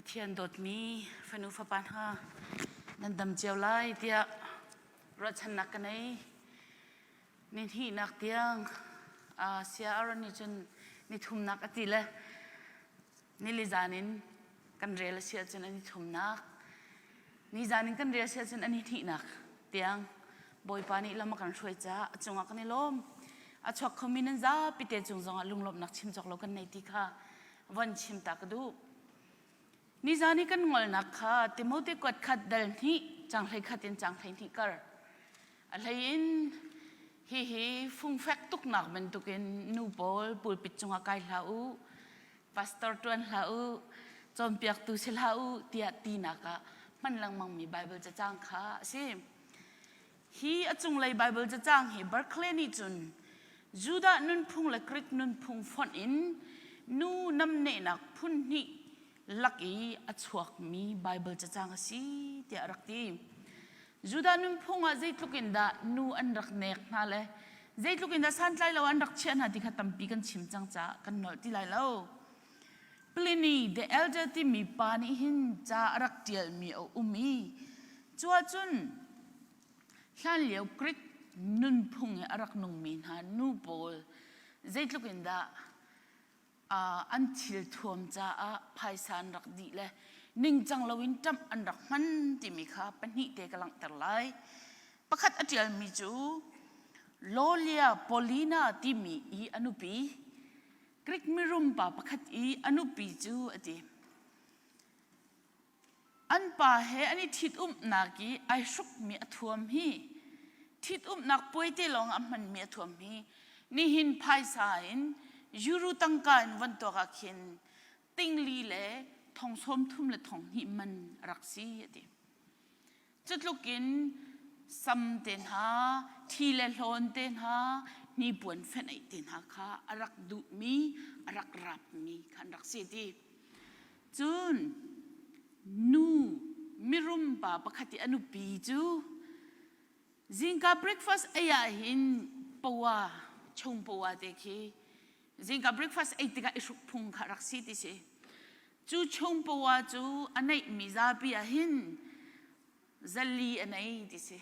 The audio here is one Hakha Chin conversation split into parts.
Pathian dawtmi fanu fapa hna nan dam cio lai tiah ruahchannak ka nei. Ni hnihnak tiang Sia Aaron nih cun ni thumnak a ti le nili zan in kan rel a si ahcun a ni thumnak ni zan in kan rel a si ahcun a ni hnihnak tiang Bawipa nih lam a kan hruai caah a cungah kan i lawm. A chuak khomi nan zapi te cung zongah lunglawmhnak chim cawk lo kan nei ti kha von chim ta ka duh. Nizan i kan ngolnak kha Timote kuat khat dal hnih cang hlei khat in cang hlei hnih kar. A hlei in hihi fungfek tuknak bantukin nu pawl pulpit cungah kai hlah u, pastor ṭuan hlah u, cawnpiaktu si hlah u tiah tinak ah hman lengmangmi Baibal cacang kha a si. Hi a cunglei Baibal cacang hi Barclay nih cun Judah nunphung le Greek nunphung fonh in nu namnehnak phun hnih lak i a chuakmi Baibal cacang a si tiah a rak ti. Judah nunphung ah zeitluk in dah nu an rak nek hna le zeitluk in dah santlai lo an rak chiah hna ti kha tampi kan chim cang caah kan nolh ti lai lo. Pliny the Elder timi pa nih hin ca a rak ṭialmi a um i cu ahcun hlanlio Greek nunphung i a rak nungmi hna nu pawl zeitluk in dah an thilthuam caah phaisa an rak dih le ningcang loin ṭamh an rak hman timi kha pahnih te ka langhter lai. Pakhat a ṭialmi cu Lollia Paulina timi i a nupi Greek mirum pa pakhat i a nupi cu a ti. An pa he an i ṭhitumnak i ai hrukmi a thuam hi ṭhitumnak puai te lawng ah hmanmi a thuam hi nihin phaisa in euro tangka in von tuak ah khin tingli le thong sawm thum le thong hnih man a rak si a ti. Cutluk in sam te hna, thi le hlawn te hna, hnipuan fenh te hna kha a rak duhmi, a rak rapmi kha an rak si ti. Cun nu mirum pa pakhat i a nupi cu zingka breakfast ei ah hin pawa chung pawa te khi zingka breakfast ei tikah i hruk phung kha rak si ti si. Cu chung pawa cu a neihmi zapi ah hin zali a nei ti si.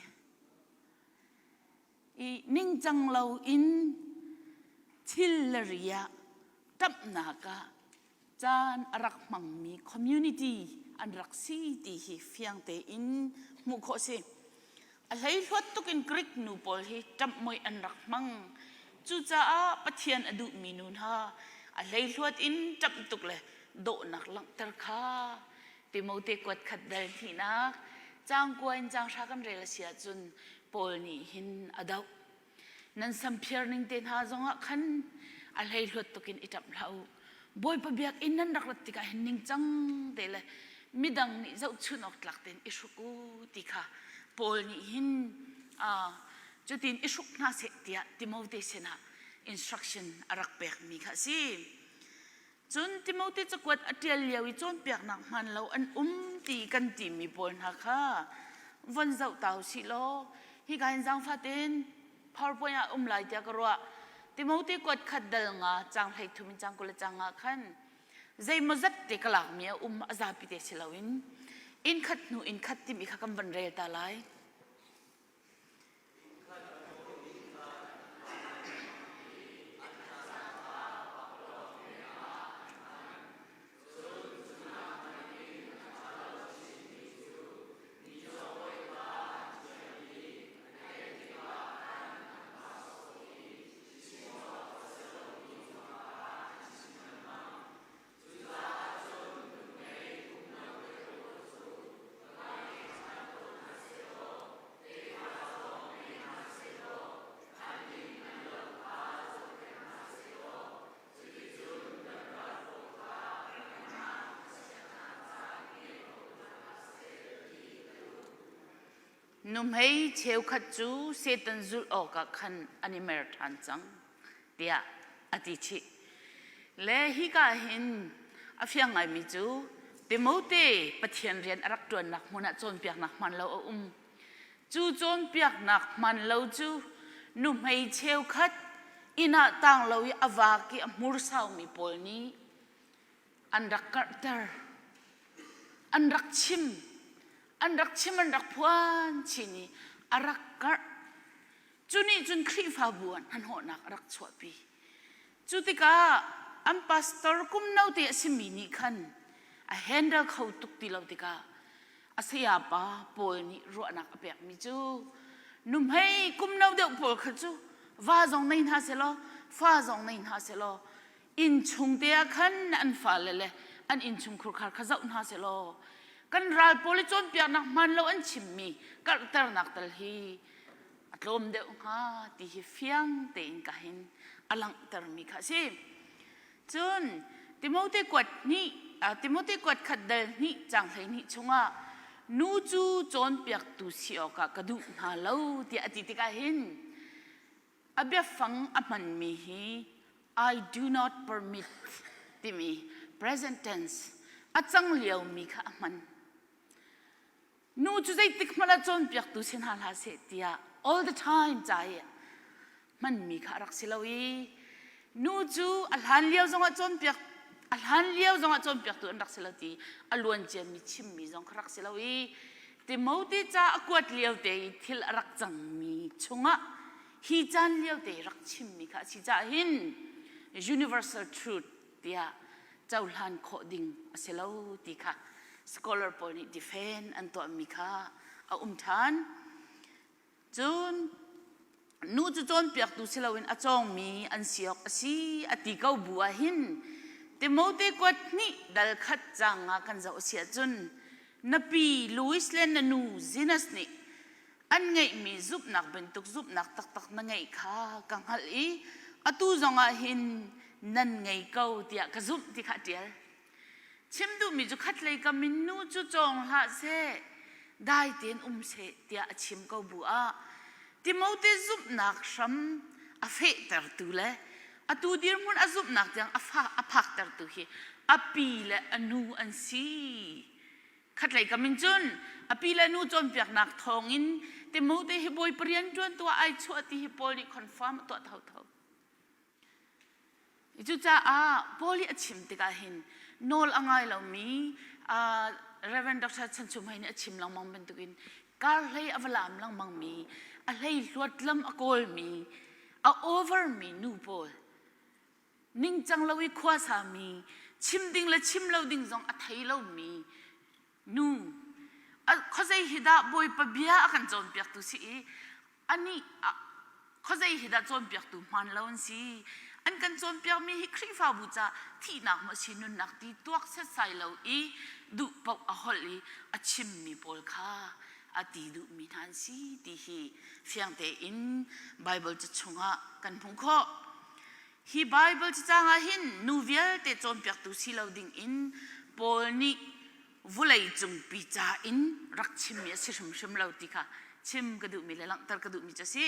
I ningcang lo in thil le ri ah ṭamhnak ah caan a rak hmangmi community an rak si ti hi fiang tein hmuh khawh si. A hleihluat tuk in Greek nu pawl hi ṭamhmoih an rak hmang. Cucaah Pathian a duhmi nu hna a hleihluat in ṭamh tuk le dawhnak langhter kha Timote kuat khat dal hnihnak caang kua in caang hra kan rel a si ahcun Paul nih hin a doh. Nan samphiar ning te hna zongah khan a hleihluat tuk in i ṭamh hlah u. Bawipa biakinn nan rak rat tikah hin ningcang te le midang nih zohchun awk tlak tein i hruk u ti kha Paul nih hin cutin i hruk hna seh tiah Timote sinah instruction a rak pekmi kha a si. Cun Timote cakuat a ṭial lio i cawnpiaknak hmaan lo an um ti kan timi pawl hna kha von zoh ta u sih law hika hin zaangfah tein PowerPoint ah um lai tiah ka ruah. Timote kuat khat dal nga caang 13 in caang 20 le caang nga khan zeimawzat te ka lakmi a um a zapi te si loin inn khat hnu inn khat timi kha kan van rel ta lai. Nuhmei cheukhat cu Satan zulh awkah khan an i mer ṭhan cang tiah a ti chih. Le hika hin a fiang ngaimi cu Timote Pathian rian a rak ṭuannak hmun ah cawnpiaknak hmaan lo a um. Cu cawnpiaknak hmaan lo cu nuhmei cheukhat inn ah tang lo i a vak i a hmursaumi pawl nih an rak karhter. An rak chim, an rak chim, an rak phuan chin i a rak karh. Cu nih cun Khrihfabu ah hnahnawhnak a rak chuahpi. Cu tikah an pastor kum note a simi nih khan a handle kho tuk ti lo tikah a sayapa Paul nih ruahnak a pekmi cu nuhmei kum no deuh pawl kha cu va zong nei hna selaw fa zong nei hna selaw innchung te ah khan an fale le an innchung khurkhar kha zoh hna selaw kan ral pawl i cawnpiaknak hmaan lo an chimmi karhternak tal hi a tlawm deuh hnga ti hi fiang tein ka hin a langhtermi kha a si. Cun Timote kuat hnih Timote kuat khat dal hnih cang 12 chungah nu cu cawnpiaktu si awkah ka duh hna lo tiah a ti tikah hin a biafang a hmanmi hi I do not permit timi present tense a cang liomi kha a hman. Nu cu zeitik hmanh ah cawnpiaktu si hna hlah seh tiah all the time ca i hmanmi kha a rak si lo i nu cu a hlan lio zongah cawnpiak a hlan lio zongah cawnpiaktu an rak si lo ti a luan ciami chimmi zong kha rak si lo i Timote ca a kuat lio te i thil a rak cangmi chungah hi caan lio te i rak chimmi kha a si caah hin universal truth tiah cohlan khawh ding a si lo ti kha scholar pawl nih defend an tuahmi kha a um ṭhan. Cun nu cu cawnpiaktu si loin a cawngmi an si awk a si a ti ko bu ah hin Timote kuat hnih dal khat caang ah kan zoh a si ahcun na pi Louis le na nu Zenas nih an ngeihmi zumhnak bantuk zumhnak taktak na ngeih kha ka hngalh i atu zongah hin nan ngei ko tiah ka zumh ti kha a ṭial. Chim duhmi cu khatlei kam in nu cu cawng hlah seh, dai tein um seh tiah a chim ko bu ah Timote zumhnak hram a fehtertu le atu dirhmun a zumhnak tiang a a phaktertu hi a pi le a nu an si. Khatlei kam in cun a pi le nu cawnpiaknak thawngin Timote hi Bawipa rian ṭuan tuah ai chuah ti hi Paul nih confirm a tuah thotho. Cucaah Paul i a chim tikah hin nawl a ngai lomi Reverend Dr. Chan Chum Hei nih a chim lengmang bantukin kar hlei a va lam lengmangmi, a hlei hluat lam a kawlmi, a overmi nu pawl ningcang lo i khua sami, chim ding le chim lo ding zong a thei lomi nu khuazei hi dah Bawipa bia a kan cawnpiaktu si i anih khuazei hi dah cawnpiaktu hmaan lo an si an kan cawnpiakmi hi Khrihfabu ca thihnak maw si nunnak ti tuak setsai lo i duh paoh a holh i a chimmi pawl kha a ti duhmi hna an si ti hi fiang tein Baibal ca chungah kan hmuh khawh. Hi Baibal cacang ah hin nu vialte cawnpiaktu si lo ding in Paul nih vulei cungpi ca in rak chimmi a si hrimhrim lo ti kha chim ka duhmi le langhter ka duhmi cu a si.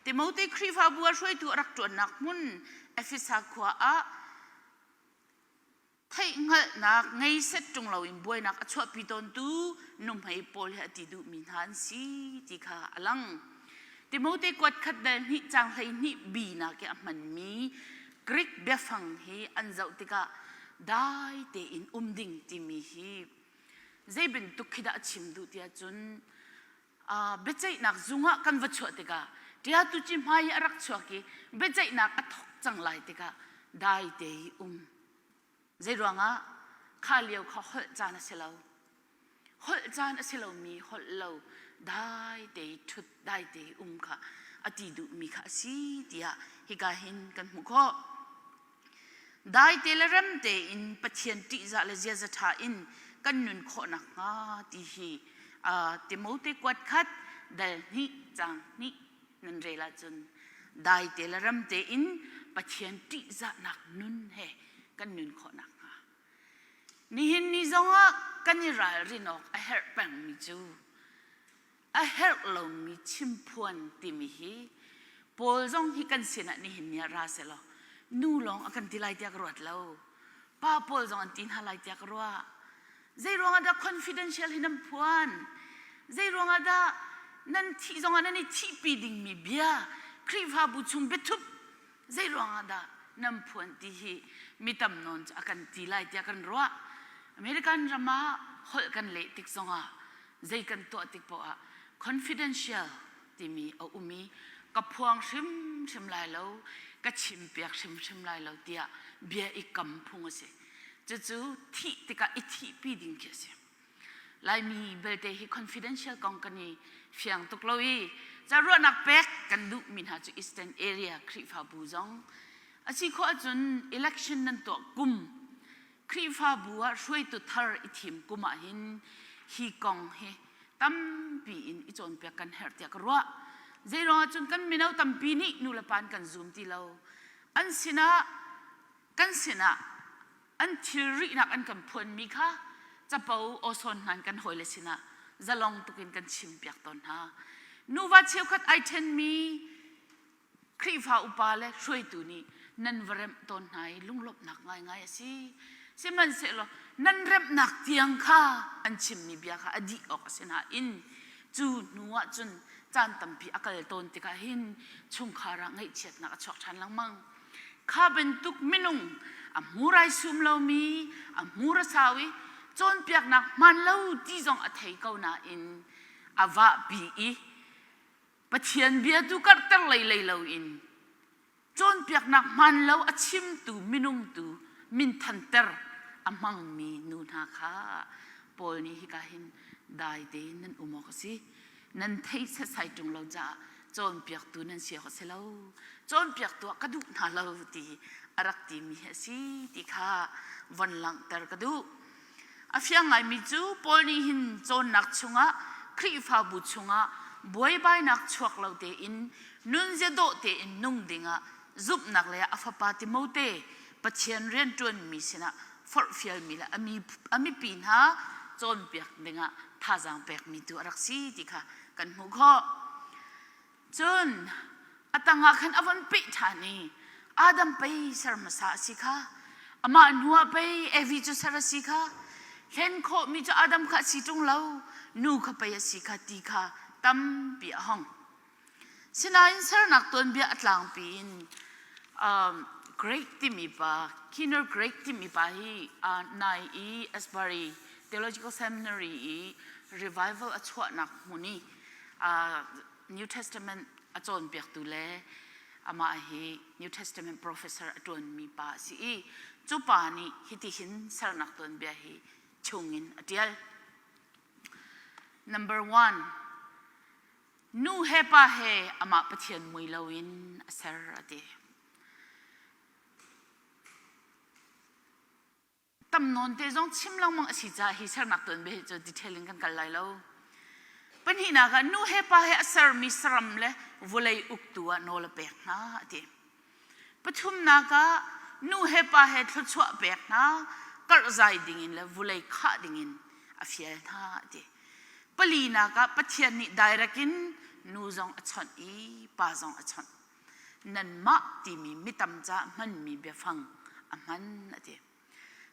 Timote Khrihfabu ah hruaitu a rak ṭuannak hmun Efesa khua ah Theihhngalhnak ngei set ṭung loin buainak a chuahpi tawntu nuhmei pawl hi a ti duhmi hna an si ti kha a lang. Timote kuat khat dal hnih caang 12 bi nak i a hmanmi Greek biafang hi an zoh tikah dai tein um ding timi hi zei bantuk khi dah a chim duh tiah cun biaceihnak zung ah kan va chuah tikah ṭiatu ci hmai i a rak chuak i biaceihnak a thawk cang lai tikah dai te i um zei ruangah kha lio kha holh caan a si lo holh caan a si lomi holh lo dai te i ṭhut dai te i um kha a ti duhmi kha a si tiah hika hin kan hmuh khawh Dai te le rem tein Pathian ṭihzah le ziaza ṭha in kan nun khawh nakhnga ti hi Timote kuat khat dal hnih caang hnih nan rel ahcun dai te le rem tein Pathian ṭihzahnak nun he kan nun khawh nakhnga. Nihin ni zongah kan i ralrin awk a herh pengmi cu a herh lomi chimphuan timi hi Paul zong hi kan sinah nihin ni ah ra selaw nu lawng a kan ti lai tiah ka ruat lo. Pa pawl zong an ti hna lai tiah ka ruah. Zei ruangah dah confidential hi nan phuan? Zei ruangah dah nan thih zongah nan i thihpi dingmi bia Khrihfabu chung biathup zei ruangah dah nan phuan ti hi mi tam nawn cu a kan ti lai tiah kan ruah. American ram ah holh kan leh tik zongah zei kan tuah tik poah ah confidential timi a um i ka phuang hrimhrim lai lo, ka chimpiak hrimhrim lai lo tiah bia i kam phung a si. Cucu thih tikah i thihpi ding khi a si. Laimi belte hi confidential kong kan i fiang tuk lo i ca ruahnak pek kan duhmi hna cu Eastern Area Khrihfabu zong a si khawh ahcun election nan tuah kum Khrihfabu ah hruaitu thar i thim kum ah hin hi kong hi tampi in i cawnpiak kan herh tiah ka ruah. Zeiruang ahcun kan mino tampi nih nulepa an kan zum ti lo. An sinah kan sinah an thilrihnak an kan phuanmi kha capo awsawn hna in kan hawile sinah zalong tukin kan chimpiak tawn hna. Nuva cheukhat ai ṭhenmi Khrihfa upa le hruaitu nih nan va remh tawn hna i lunglawmhnak ngaingai a si. Sihmanhsehlaw nan remhnak tiang kha an chimmi bia kha a dih awk a si nain cu hnu ah cun caan tampi a kal tawn tikah hin chungkhar ah ngaihchiatnak a chuak ṭhan lengmang. Kha bantuk minung a hmur ai sum lomi, a hmur a sau i cawnpiaknak hmaan lo ti zong a thei ko nain a vahpi i Pathian bia tu karhter lei lei loin cawnpiaknak hmaan lo a chimtu minung tu minthanter a hmangmi nu hna kha Paul nih hika hin dai tein nan um awk a si. Nan theih setsai ṭung lo caah cawnpiaktu nan si awk a si lo. Cawnpiaktu ah ka duh hna lo ti a rak timi hi a si ti kha von langhter ka duh. A fiang ngaimi cu Paul nih hin cawnnak chungah Khrihfabu chungah buaibainak chuak lo tein nunzia dawh tein nung dingah zumhnak le a fapa Timote Pathian rianṭuanmi sinah forhfialmi le a mipi hna cawnpiak dingah thazaang pekmi tu a rak si ti kha kan hmuh khawh. Cun a tangah khan a von peh ṭhan i Adam pei ser hmasa a si kha, amah hnuah pei Evi cu ser a si kha, hlen khawhmi cu Adam kha a si ṭung lo, nu kha pei a si kha ti kha tampi a hong. Sinain sernak tuanbia a tlangpi in um, Great timi pa, Keener Great timi pa hi uh, nai i Asbury Theological Seminary i revival a chuahnak hmun i New Testament a cawnpiaktu le amah hi New Testament professor a ṭuanmi pa a si i cu pa nih hitihin sernak tuanbia hi chungin a ṭial. Number one, nu he pa he amah Pathian mui loin a ser a ti. Tam nawn te zong chim lengmang a si caah hi sernak tuanbia hi cu detail in kan kal lai lo. Pahnihnak ah nu he pa he a sermi saram le vawlei uktu ah nawl a pek hna a ti. Pathumnak ah nu he pa he thluachuah pek hna, karhzai dingin le vulei khah dingin a fial hna a ti. Palinak ah Pathian nih direct in nu zong a chawnh i pa zong a chawnh. Nanmah timi mitam caah hmanmi biafang a hman a ti.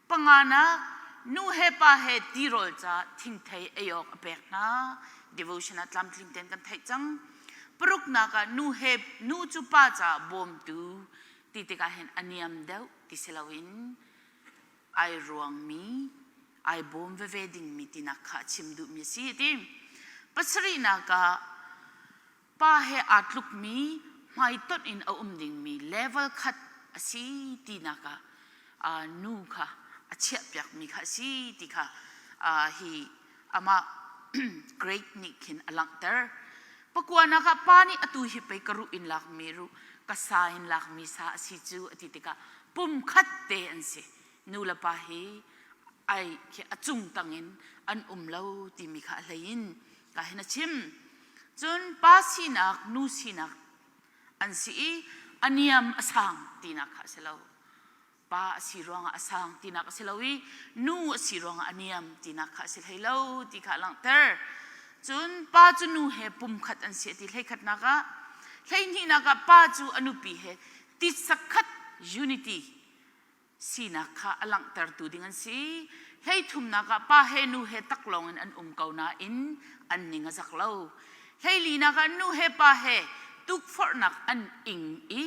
Panganak, nu he pa he tirawl ca thingthei ei awk a pek hna. Devotion ah tlamtling tein kan theih cang. Paruknak ah nu he nu cu pa caah bawmtu ti tikah hin a niam deuh ti si loin ai ruangmi ai bawm veve dingmi tinak kha a chim duhmi a si a ti. Pasarihnak ah pa he aa tlukmi hmaitonh in a um dingmi level khat a si tinak ah nu kha a chiahpiakmi kha a si ti kha hi amah great nih khin a langhter. Pakuanak ah pa nih atu hi pei ka ruh in lakmi ruh ka sa in lakmi sa a si cu a ti tikah pum khat te an si. Nu le pa hi ai khi a cung tang in an um lo timi kha a hlei in ka hin a chim. Cun pa sinak, nu sinak an si i a niam a sang tinak kha a si lo. Pa a si ruangah a sang tinak a si lo i nu a si ruangah a niam tinak kha a si hlei lo ti kha a langhter. Cun pa cu nu he pumkhat an si a ti hleikhatnak ah. Hleihnihnak ah pa cu a nupi he titsa khat unity sinak kha a langhtertu ding an si. Hleithumnak ah pa he nu he taklawng in an um ko nain an ning a zak lo. Hleilinak ah nu he pa he tukforhnak an ing i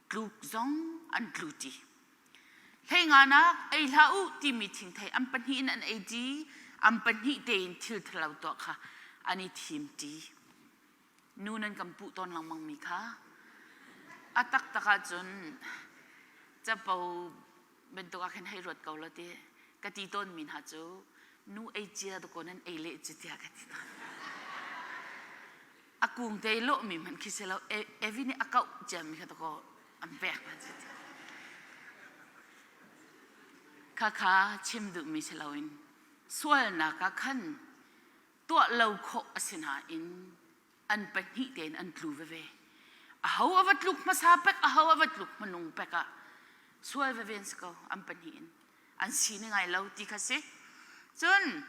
tluk zong an tlu ṭi. Hleinganak ei hlah u timi thingthei an pahnih in an ei ṭi, an pahnih tein thil ṭhalo tuah kha an i thim ṭi. Nu nan kan puh tawn lengmang mi kha a taktak ahcun capo bantuk ah khin hei ruat ko law ti ka ti tawn mi hna cu nu ei cia dakaw nan ei leh cu tiah ka ti tawn. A kung te lawh mi hmanh khi si lo Evi nih a kauh cia mi kha dakaw an pek hna cu ti. Khakha chim duhmi si loin sualnak ah khan tuah lo khawh a si nain an pahnih tein an tlu veve. Aho a va tluk hmasa pek, aho a va tluk hmanung pek ah sual veve an si ko an pahnih in. An sining ai lo ti kha si. Cun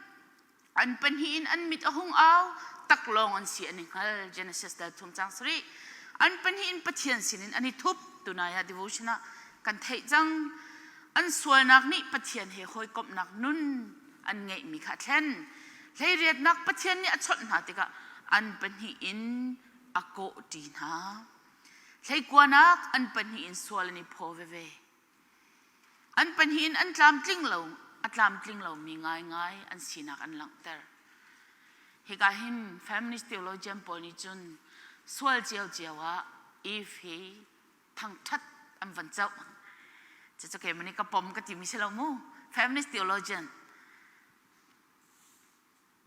an pahnih in an mit a hung au, taklawng an si an i hngal. Genesis dal thum cang sarih. An pahnih in Pathian sinin an i thup. Tunai ah devotion ah kan theih cang. An sualnak nih Pathian he hawikomhnak nun an ngeihmi kha a thlen. Hleiriatnak Pathian nih a chawnh hna tikah an pahnih in a kawhṭi hna. Hleikuanak an pahnih in sual an i phaw veve. An pahnih in an tlamtling lo, a tlamtling lomi ngaingai an sinak an langhter. Hika hin feminist theologian pawl nih cun sual ciocio ah Eve hi thangṭhat an van coh. Cucu keimah nih ka pom ka timi si lo mu. Feminist theologian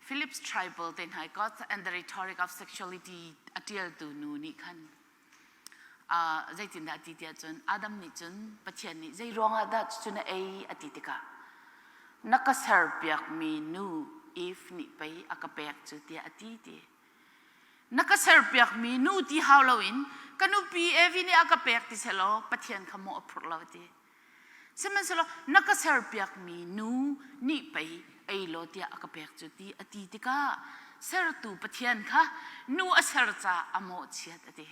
Phillips Tribal te hna God and the Rhetoric of Sexuality a ṭialtu nu nih khan uh, zeitindah a ti tiah cun Adam nih cun Pathian nih zei ruangah dah cucu na ei a ti tikah na ka serpiakmi nu Eve nih pei a ka pek cu tiah a ti ti. Na ka serpiakmi nu ti hau loin ka nupi Evi nih a ka pek ti selaw Pathian kha mawh a phurh lo ti. Sihmanhsehlaw na ka serpiakmi nu nih pei ei law tiah a ka pek cu ti a ti tikah sertu Pathian kha nu a ser caah a mawhchiat a ti.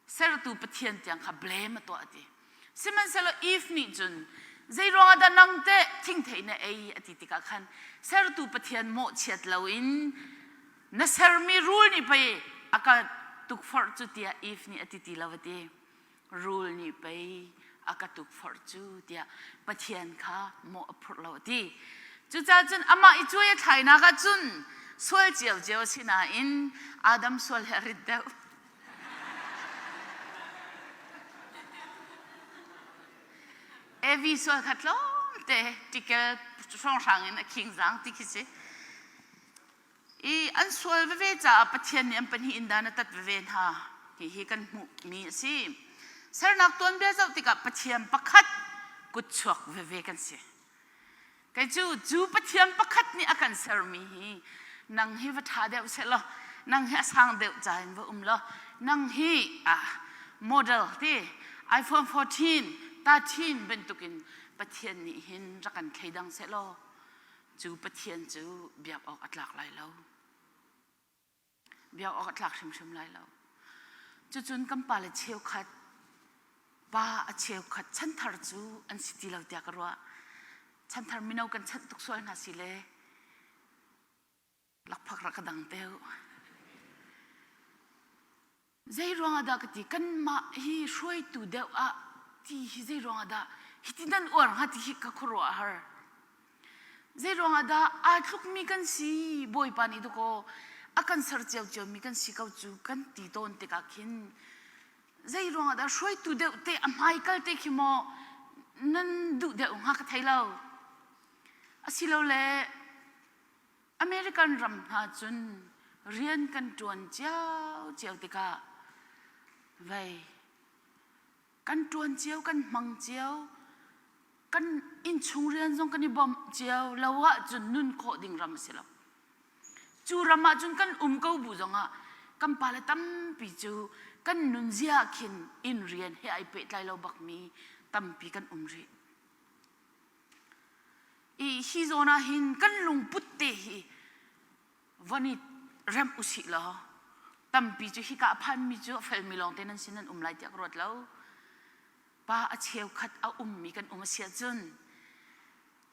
Sertu Pathian tiang kha blame a tuah a ti. Sihmanhsehlaw Eve nih cun zei ruangah dah nang teh thingthei na ei a ti tikah khan sertu Pathian mawhchiat loin na sermi rul nih pei a ka tukforh cu tiah Eve nih a ti ti lo a ti. Rul nih pei a ka tukforh cu tiah Pathian kha mawh a phurh lo a ti. Cucaah cun amah i cuai a thlainak ah cun sual ciocio a si nain Adam sual he a rit deuh. Evi sual kha tlawmte tikel hrawnghrang in a khing zang ti khi si. I an sual veve caah Pathian nih an pahnih in dan a tat veve hna. Hihi kan hmuhmi a si. Sernak tuanbia zoh tikah Pathian pakhat kutchuak veve kan si. Kei cu cu Pathian pakhat nih a kan sermi hi nang hi va ṭha deuh seh law nang hi a sang deuh ca in va um law nang hi ah model ti iPhone 14 13 bantukin Pathian nih hin rak kan thleidang seh law cu Pathian cu biak awk a tlak lai lo. Biak awk a tlak hrimhrim lai lo. Cucun kan pale cheukhat pa a cheukhat chanthar cu an si ti lo tiah ka ruah. Chanthar mino kan chanh tuk sual hna si le lakphak rak ka dang teu. Zei ruangah dah ka ti kanmah hi hruaitu deuh ah ti hi zei ruangah dah hiti nan uar hnga ti hi ka khuaruah a har. Zei ruangah dah aa tlukmi kan si Bawipa nih dakaw a kan ser ciocio mi kan si ko cu kan ti tawn tikah khin zei ruangah dah hruaitu deuh te a hmaikal te khi maw nan duh deuh hnga ka thei lo. Asilole American ram hna cun rian kan ṭuan ciocio tikah vei kan ṭuan cio kan hmang cio kan innchung rian zong kan i bawmh cio lo ahcun nun khawh ding ram a si lo. Cu ram ahcun kan um ko bu zongah kan pale tampi cu kan nunzia ah khin inn rian he ai pehtlai lo bakmi tampi kan um rih. I hi zawn ah hin kan lungput te hi von i remh usih law tampi cu hika a phanmi cu a felmi lawngte nan sin nan um lai tiah ka ruat lo. Pa a cheukhat a ummi kan um a si ahcun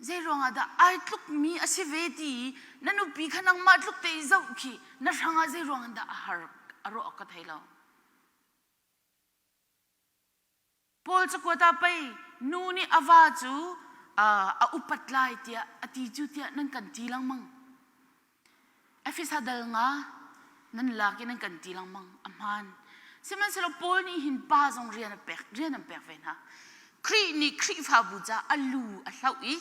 zei ruangah dah ai tlukmi a si ve ti i na nupi kha nangmah tluk te i zoh khi na hrangah zei ruangah dah a har a ruah awk ka thei lo. Paul cakuat ah pei Nu nih a va cu a upat lai tiah a ti cu tiah nan kan ti lengmang. Efesa dal nga nan lak i nan kan ti lengmang a hmaan. Sihmanhsehlaw Paul nih hin pa zong rian a pek rian an pek ve hna. Khrih nih Khrihfabu caah a lu a hloh i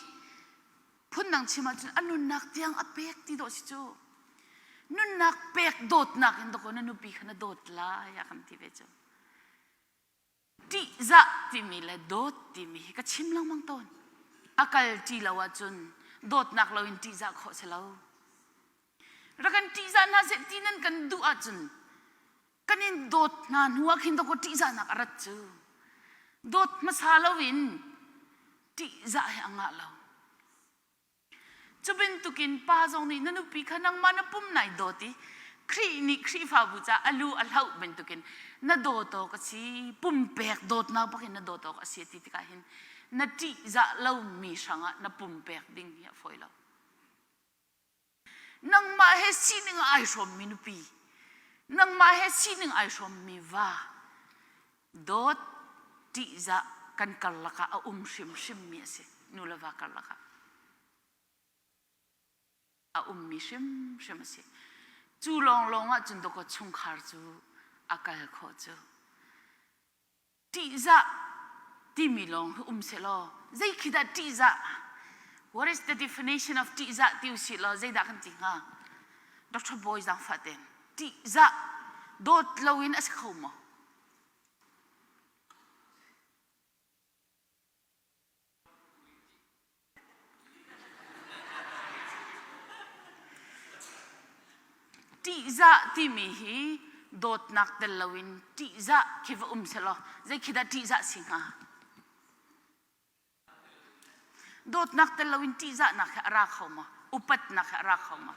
phundang chim ahcun a nunnak tiang a pek ti dawh si cu. Nunnak pek dawtnak in dawkaw na nupi kha na dawt lai a kan ti ve cu. Ṭihzah timi le dawt timi hi ka chim lengmang tawn. A kal ṭi lo ahcun dawtnak loin ṭihzah khawh si lo. Rak kan ṭihzah hna seh ti nan kan duh ahcun kan in dawt hna hnu ah khin dawkaw ṭihzahnak a rat cu. Dawt hmasa loin ṭihzah hi a ngah lo. Cu bantukin pa zong nih na nupi kha nangmah na pum nai dawt i Khrih nih Khrihfabu caah a lu a hloh bantukin na dawt awk a si, pumpek dawtnak bak in na dawt awk a si ti tikah hin na ṭihzah lomi hrangah na pumpek ding hi a fawi lo. Nangmah he sining ai hrawmmi nupi, nangmah he sining ai hrawmmi va, dawt ṭihzah kan karlak ah a um hrimhrimmi a si nu le va karlak ah a ummi hrimhrim a si cu lawnglawng ah cun dawkaw chungkhar cu a kal khawh cu ṭihzah timi lawng hi um sehlaw zei khi dah ṭihzah what is the definition of ṭihzah ti usih law zeidah kan ti hnga Dr. Bawi zaangfah ten ṭihzah dawt loin a si kho maw Ṭihzah timi hi dawtnak tel loin ṭihzah khi va um selaw zei khi dah ṭihzah si hnga? Dawtnak tel loin ṭihzahnak hi a ra kho maw? Upatnak hi a ra kho maw?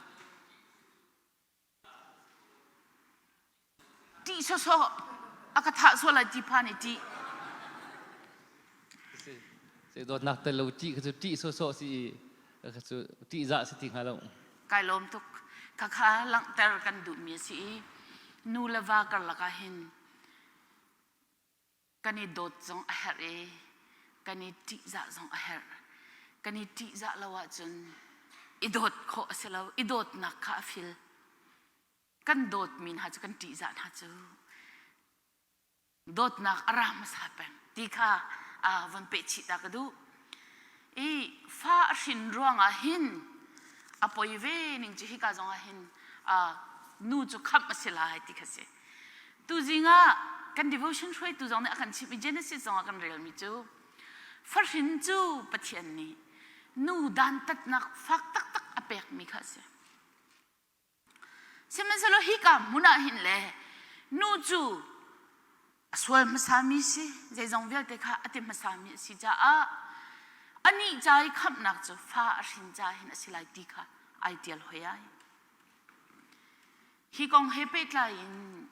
Ṭih sawsawh a ka thah sual lai ti phan i ṭih. Si dawtnak tel lo ṭih kha cu ṭih sawsawh si i kha cu ṭihzah si ti hnga lo. Kai lawm tuk. Khakha langhter kan duhmi a si i nu le va karlak ah hin kan i dawt zong a herh i kan i ṭihzah zong a herh. Kan i ṭihzah lo ahcun i dawt khawh a si lo. I dawtnak kha a fil. Kan dawtmi hna cu kan ṭihzah hna cu dawtnak a ra hmasa peng ti kha von peh chih ta ka duh. I fa a hrin ruangah hin a poi ve ning cu hika zongah hin nu cu khamh a si lai ti kha si. Tuzing ah kan devotion hruaitu zong nih a kan chimh i Genesis zong ah kan relmi cu fahrin cu Pathian nih nu dantatnak fak taktak a pekmi kha a si. Sihmanhsehlaw hika hmun ah hin le nu cu a sual hmasami si, zeizong vialte kha a ti hmasami a si caah anih ca i khamhnak cu fa a hrin ca hin a si lai ti kha ai ṭial hoi ai. Hi kong he pehtlai in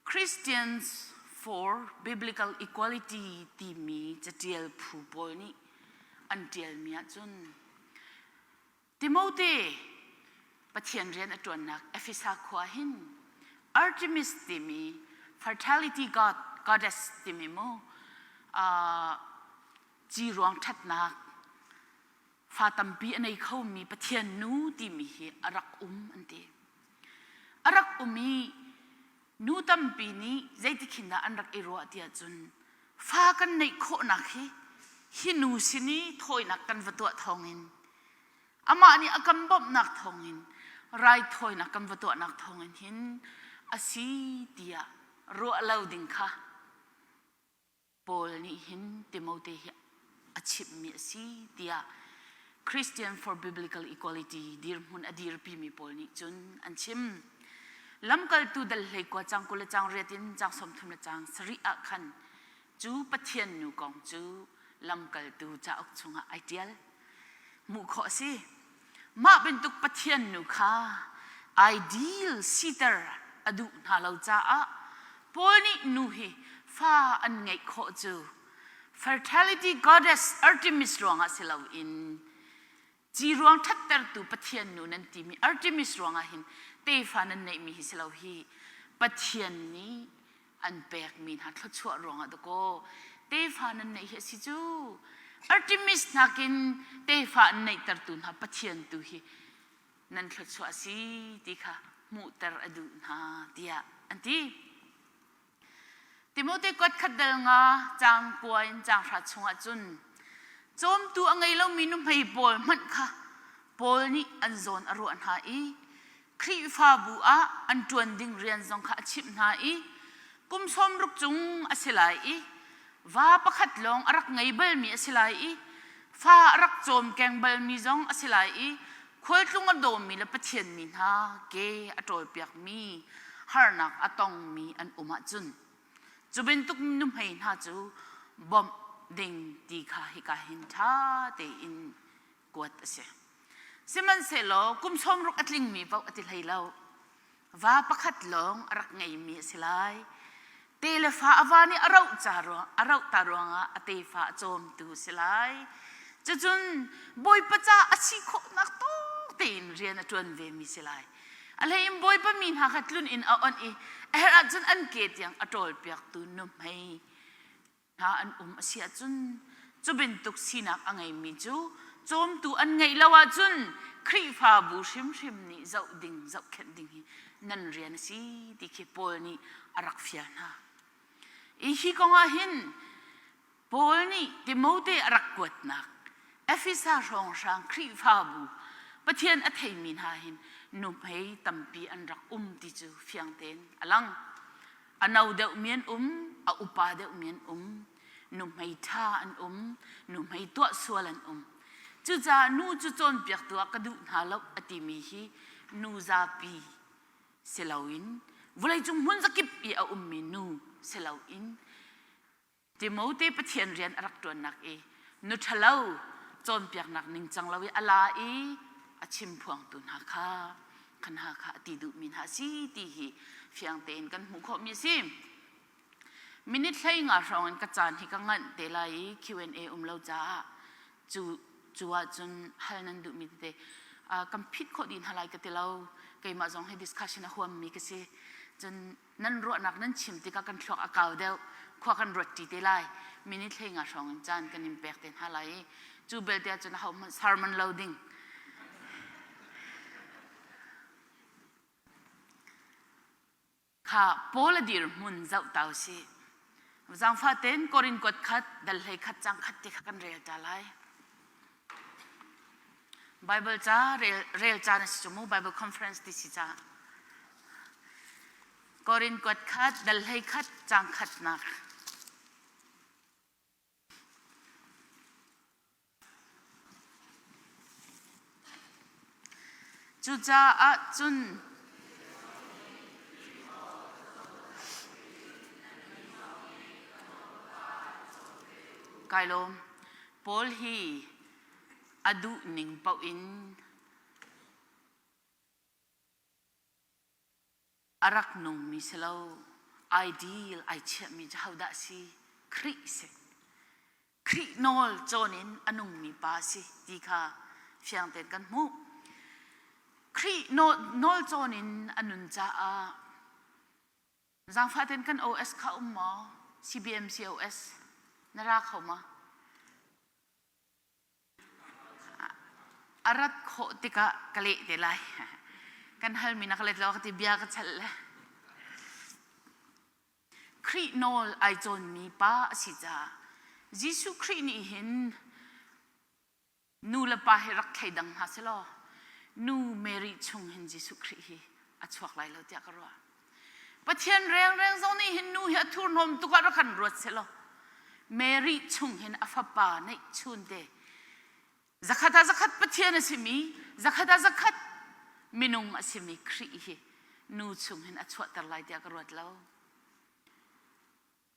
Christians for Biblical Equality timi catial phu pawl nih an ṭialmi ahcun Timote Pathian rian a ṭuannak Efesa khua hin Artemis timi fertility god goddess timi mu uh, ci ruang ṭhatnak fa tampi a nei khomi Pathian nu timi hi a rak um an ti. A rak um i nu tampi nih zeitikhin dah an rak i ruah ti ahcun fa kan neih khawhnak hi hi nu sin i thawinak kan va tuah thawngin amah nih a kan bawmhnak thawngin raithawinak kan va tuahnak thawngin hin a si tiah ruah lo ding kha Paul nih hin Timote hi a chimhmi a si tiah Christian for Biblical Equality dirhmun a dirpimi pawl nih cun an chim. Lamkaltu dal hleikua cang 20 le cang riat in cang 30 le cang sarih ah khan cu Pathian nu kong cu lamkaltu cauk chungah ai ṭial. Hmuh khawh a si. Mah bantuk Pathian nu kha ideal siter a duh hna lo caah Paul nih nu hi fa an ngeih khawh cu fertility goddess Artemis ruangah si loin ci ruang ṭhattertu Pathian nu nan timi Artemis ruangah hin tefa nan neihmi hi si lo hi Pathian nih. An pekmi hna thluachuah ruangah dakaw tefa nan neih hi a si cu. Artemis nakin tefa an neihtertu hna Pathian tu hi nan thluachuah a si ti kha hmuhter a duh hna tiah an ti. Timote kuat khat dal nga caang kua in caang hra chungah cun cawmtu a ngei lomi nuhmei pawl hmanh kha Paul nih an zawn a ruah hna i Khrihfabu ah an ṭuan ding rian zong kha a chimh hna i kum sawmruk cung a si lai i va pakhat lawng a rak ngei balmi a si lai i fa a rak cawmkeng balmi zong a si lai i khualtlung a dawmi le Pathian mi hna ke a ṭawlpiakmi harnak a tongmi an um ahcun cu bantuk nuhmei hna cu bawmh ding ti kha hika hin ṭha tein kuat a si. Sihmanhsehlaw kum sawmruk a tlingmi paoh a ti hlei lo. Va pakhat lawng a rak ngeimi a si lai. Te le fa a va nih a roh ca ruang a roh ta ruangah a tefa a cawmtu a si lai. Cucun Bawipa ca a si khawhnak tawk tein rian a ṭuan vemi si lai. A hlei in Bawipa mi hna kha tlun in a onh i a herh ahcun an ke tiang a ṭawlpiaktu nuhmei hna an um a si ahcun cu bantuk sinak a ngeimi cu cawmtu an ngeih lo ahcun Khrihfabu hrimhrim nih zoh ding zohkhenh ding hi nan rian a si ti khi Paul nih a rak fial hna. I hi kong ah hin Paul nih Timote a rak kuatnak Efesa hrawnghrang Khrihfabu Pathian a theimi hna hin nuhmei tampi an rak um ti cu fiang tein a lang. A no deuhmi an um, a upa deuhmi an um, nuhmei ṭha an um, nuhmei tuah sual an um. Cucaah nu cu cawnpiaktu ah ka duh hna lo a timi hi nu zapi si loin vawleicung hmun zakip i a ummi nu si loin Timote Pathian rian a rak ṭuannak i nu ṭhalo cawnpiaknak ningcang lo i a la i a chimphuangtu hna kha kha hna kha a ti duhmi hna a si ti hi fiang tein kan hmuh khawhmi a si. Minute hlei nga hrawng in ka caan hi ka nganh te lai i Q&A um lo caah cu cu ahcun hal nan duhmi tete kan phit khawh dih hna lai ka ti lo. Keimah zong hi discussion a huammi ka si. Cun nan ruahnak nan chim tikah kan thluak a kau deuh khua kan ruat ṭi te lai minute hlei nga hrawng in caan kan in pek te hna lai i cu belte ahcun aho hmanh sermon lo ding kha Paul a dirhmun zoh ta usih zaangfah ten Korin kuat khat dal hlei khat cang khat te kha kan rel ta lai Bible ca rel, rel caan a si cu mu Bible conference ti si ca Korin kuat khat dal hlei khat cang khatnak Cucaah cun Kai lawm. Paul hi a duh ning paoh in a rak nungmi si lo. Ideal ai chiahmi cu hodah si? Khrih si. Khrih nawl cawn in a nungmi pa si ti kha fiang tein kan hmuh. Khrih nawl cawn in a nun caah zaangfah tein kan OS kha um maw? CBMC OS na ra kho ma? A rat khawh tikah ka leh te lai. Kan halmi na ka let lo ka ti bia ka chalh le. Khrih nawl ai cawnmi pa a si caah Jesuh Khrih nih hin nu le pa hi rak thleidang hna selaw nu Mary chung hin Jesuh Khrih hi a chuak lai lo tiah ka ruah. Pathian rengreng zong nih hin nu hi a thurhnawm tuk ah rak kan ruat selaw Mary chung hin a fapa neihchun te zakhat ah zakhat Pathian a simi zakhat ah zakhat minung a simi Khrih hi nu chung hin a chuahter lai tiah ka ruat lo.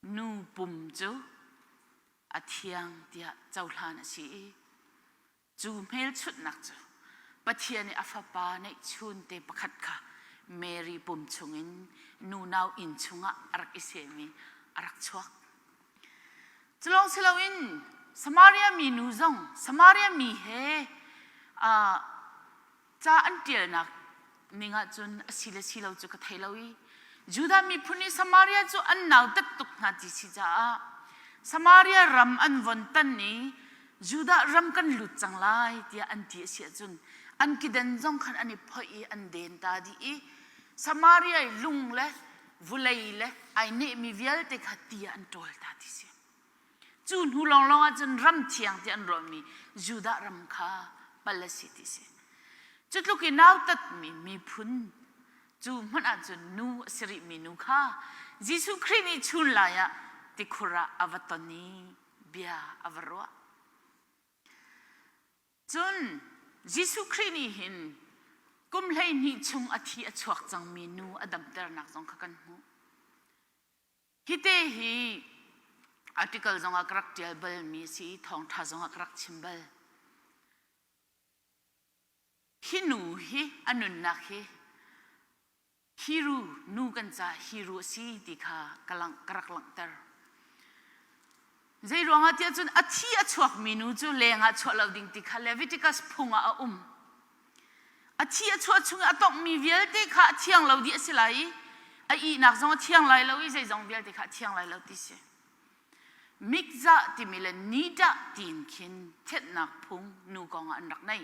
Nu pum cu a thiang tiah cohlan a si i cu hmelchunhnak cu Pathian i a fapa neihchun te pakhat kha Mary pum chungin nu nau inn chungah a rak i sem i a rak chuak. Culawng si loin Samaria mi nu zong Samaria mi he ca an ṭialnak ning ahcun a si le si lo cu ka thei lo i. Judah miphun i Samaria cu an nautat tuk hna ti si caah Samaria ram an von tan i Judah ram kan lut cang lai tiah an ti a si ahcun an kiden zong khan an i phoih i an den ta dih i Samaria i lung le vulei le ai nehmi vialte kha ti ah an ṭawl ta ti si. Cu hnu lawnglawng ah cun ram thiang ti an ruahmi Judah ram kha pal a si ti si. Cu tluk i nautatmi miphun cu hmanh ahcun nu a si rihmi nu kha Jesuh Khrih nih chun lai ah tikhur ah a va ton i bia a va ruah. Cun Jesuh Khrih nih hin kum 12 chung a thi a chuak cangmi nu a damternak zong kha kan hmuh. Hite hi article zongah ka rak ṭial balmi a si i thawngṭha zongah ka rak chim bal. Hi nu hi a nunnak hi hiru nu kan ca hiru a si ti kha ka, lang, ka rak langhter. Zei ruangah tiah cun a thi a chuakmi nu cu lengah chuah lo ding ti kha Leviticus phung ah a um. A thi a chuah chung i a tonghmi vialte kha a thiang lo dih a si lai i a ihnak zong a thiang lai lo i zeizong vialte kha a thiang lai lo ti si. Mikzah timi le nidah tiin khin thianhnak phung nu kong ah an rak nei.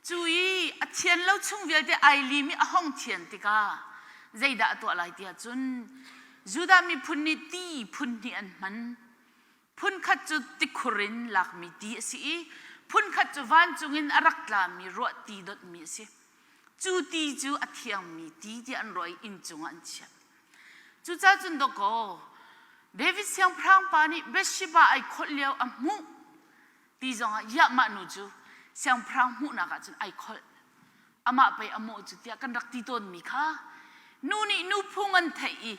Cu i a thian lo chung vialte ai lim i a hong thian tikah zeidah a tuah lai tiah cun Judah miphun nih ti phun hnih an hman. Phunkhat cu tikhur in lakmi ti a si i phunkhat cu vancung in a rak tlami ruahti donhmi a si. Cu ti cu a thiangmi ti tiah an ruah i inn cungah an chiah. Cucaah cun dawkaw David siangpahrang pa nih Bathsheba ai kholh lio a hmuh ti zongah yah mah nu cu siangpahrang hmuhnak ah cun ai kholh. Amah pei a mawh cu tiah kan rak ti tawnmi kha nu nih nu phung an theih i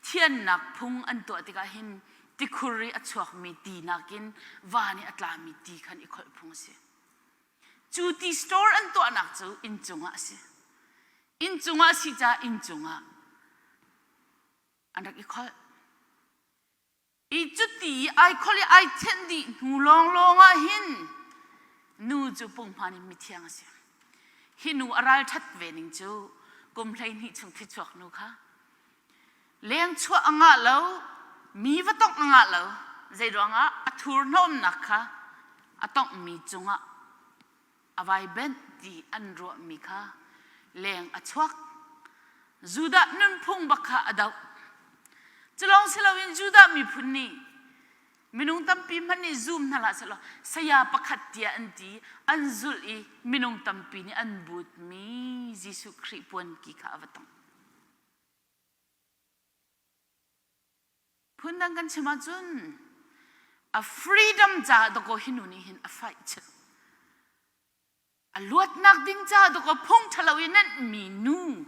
thiannak phung an tuah tikah hin tikhur i a chuakmi ti nakin van i a tlami ti khan i kholh phung a si. Cu ti store an tuahnak cu inn cungah a si. Inn cungah a si caah inn cungah an rak i kholh. I cuti i ai kholh i ai thianh dih hnu lawnglawng ah hin nu cu punghman in mithiang a si. Hi nu a ralṭhat ve ning cu kum 12 chung thichuak nu kha leng chuah a ngah lo, mi va tongh a ngah lo. Zei ruangah a thurhnawmnak kha a tonghmi cungah a vai benh ti an ruahmi kha leng a chuak. Judah nunphung bak kha a doh. Culawng si loin Judah miphun nih minung tampi hmanh nih zum hna hlah sehlaw saya pakhat tiah an ti an zulh i minung tampi nih an butmi Jesuh Khrih puanki kha a va tong. Phundang kan chim ahcun a freedom caah dakaw hi nu nih hin a fight cu. A luatnak ding caah dakaw phung ṭhalo i nenhmi nu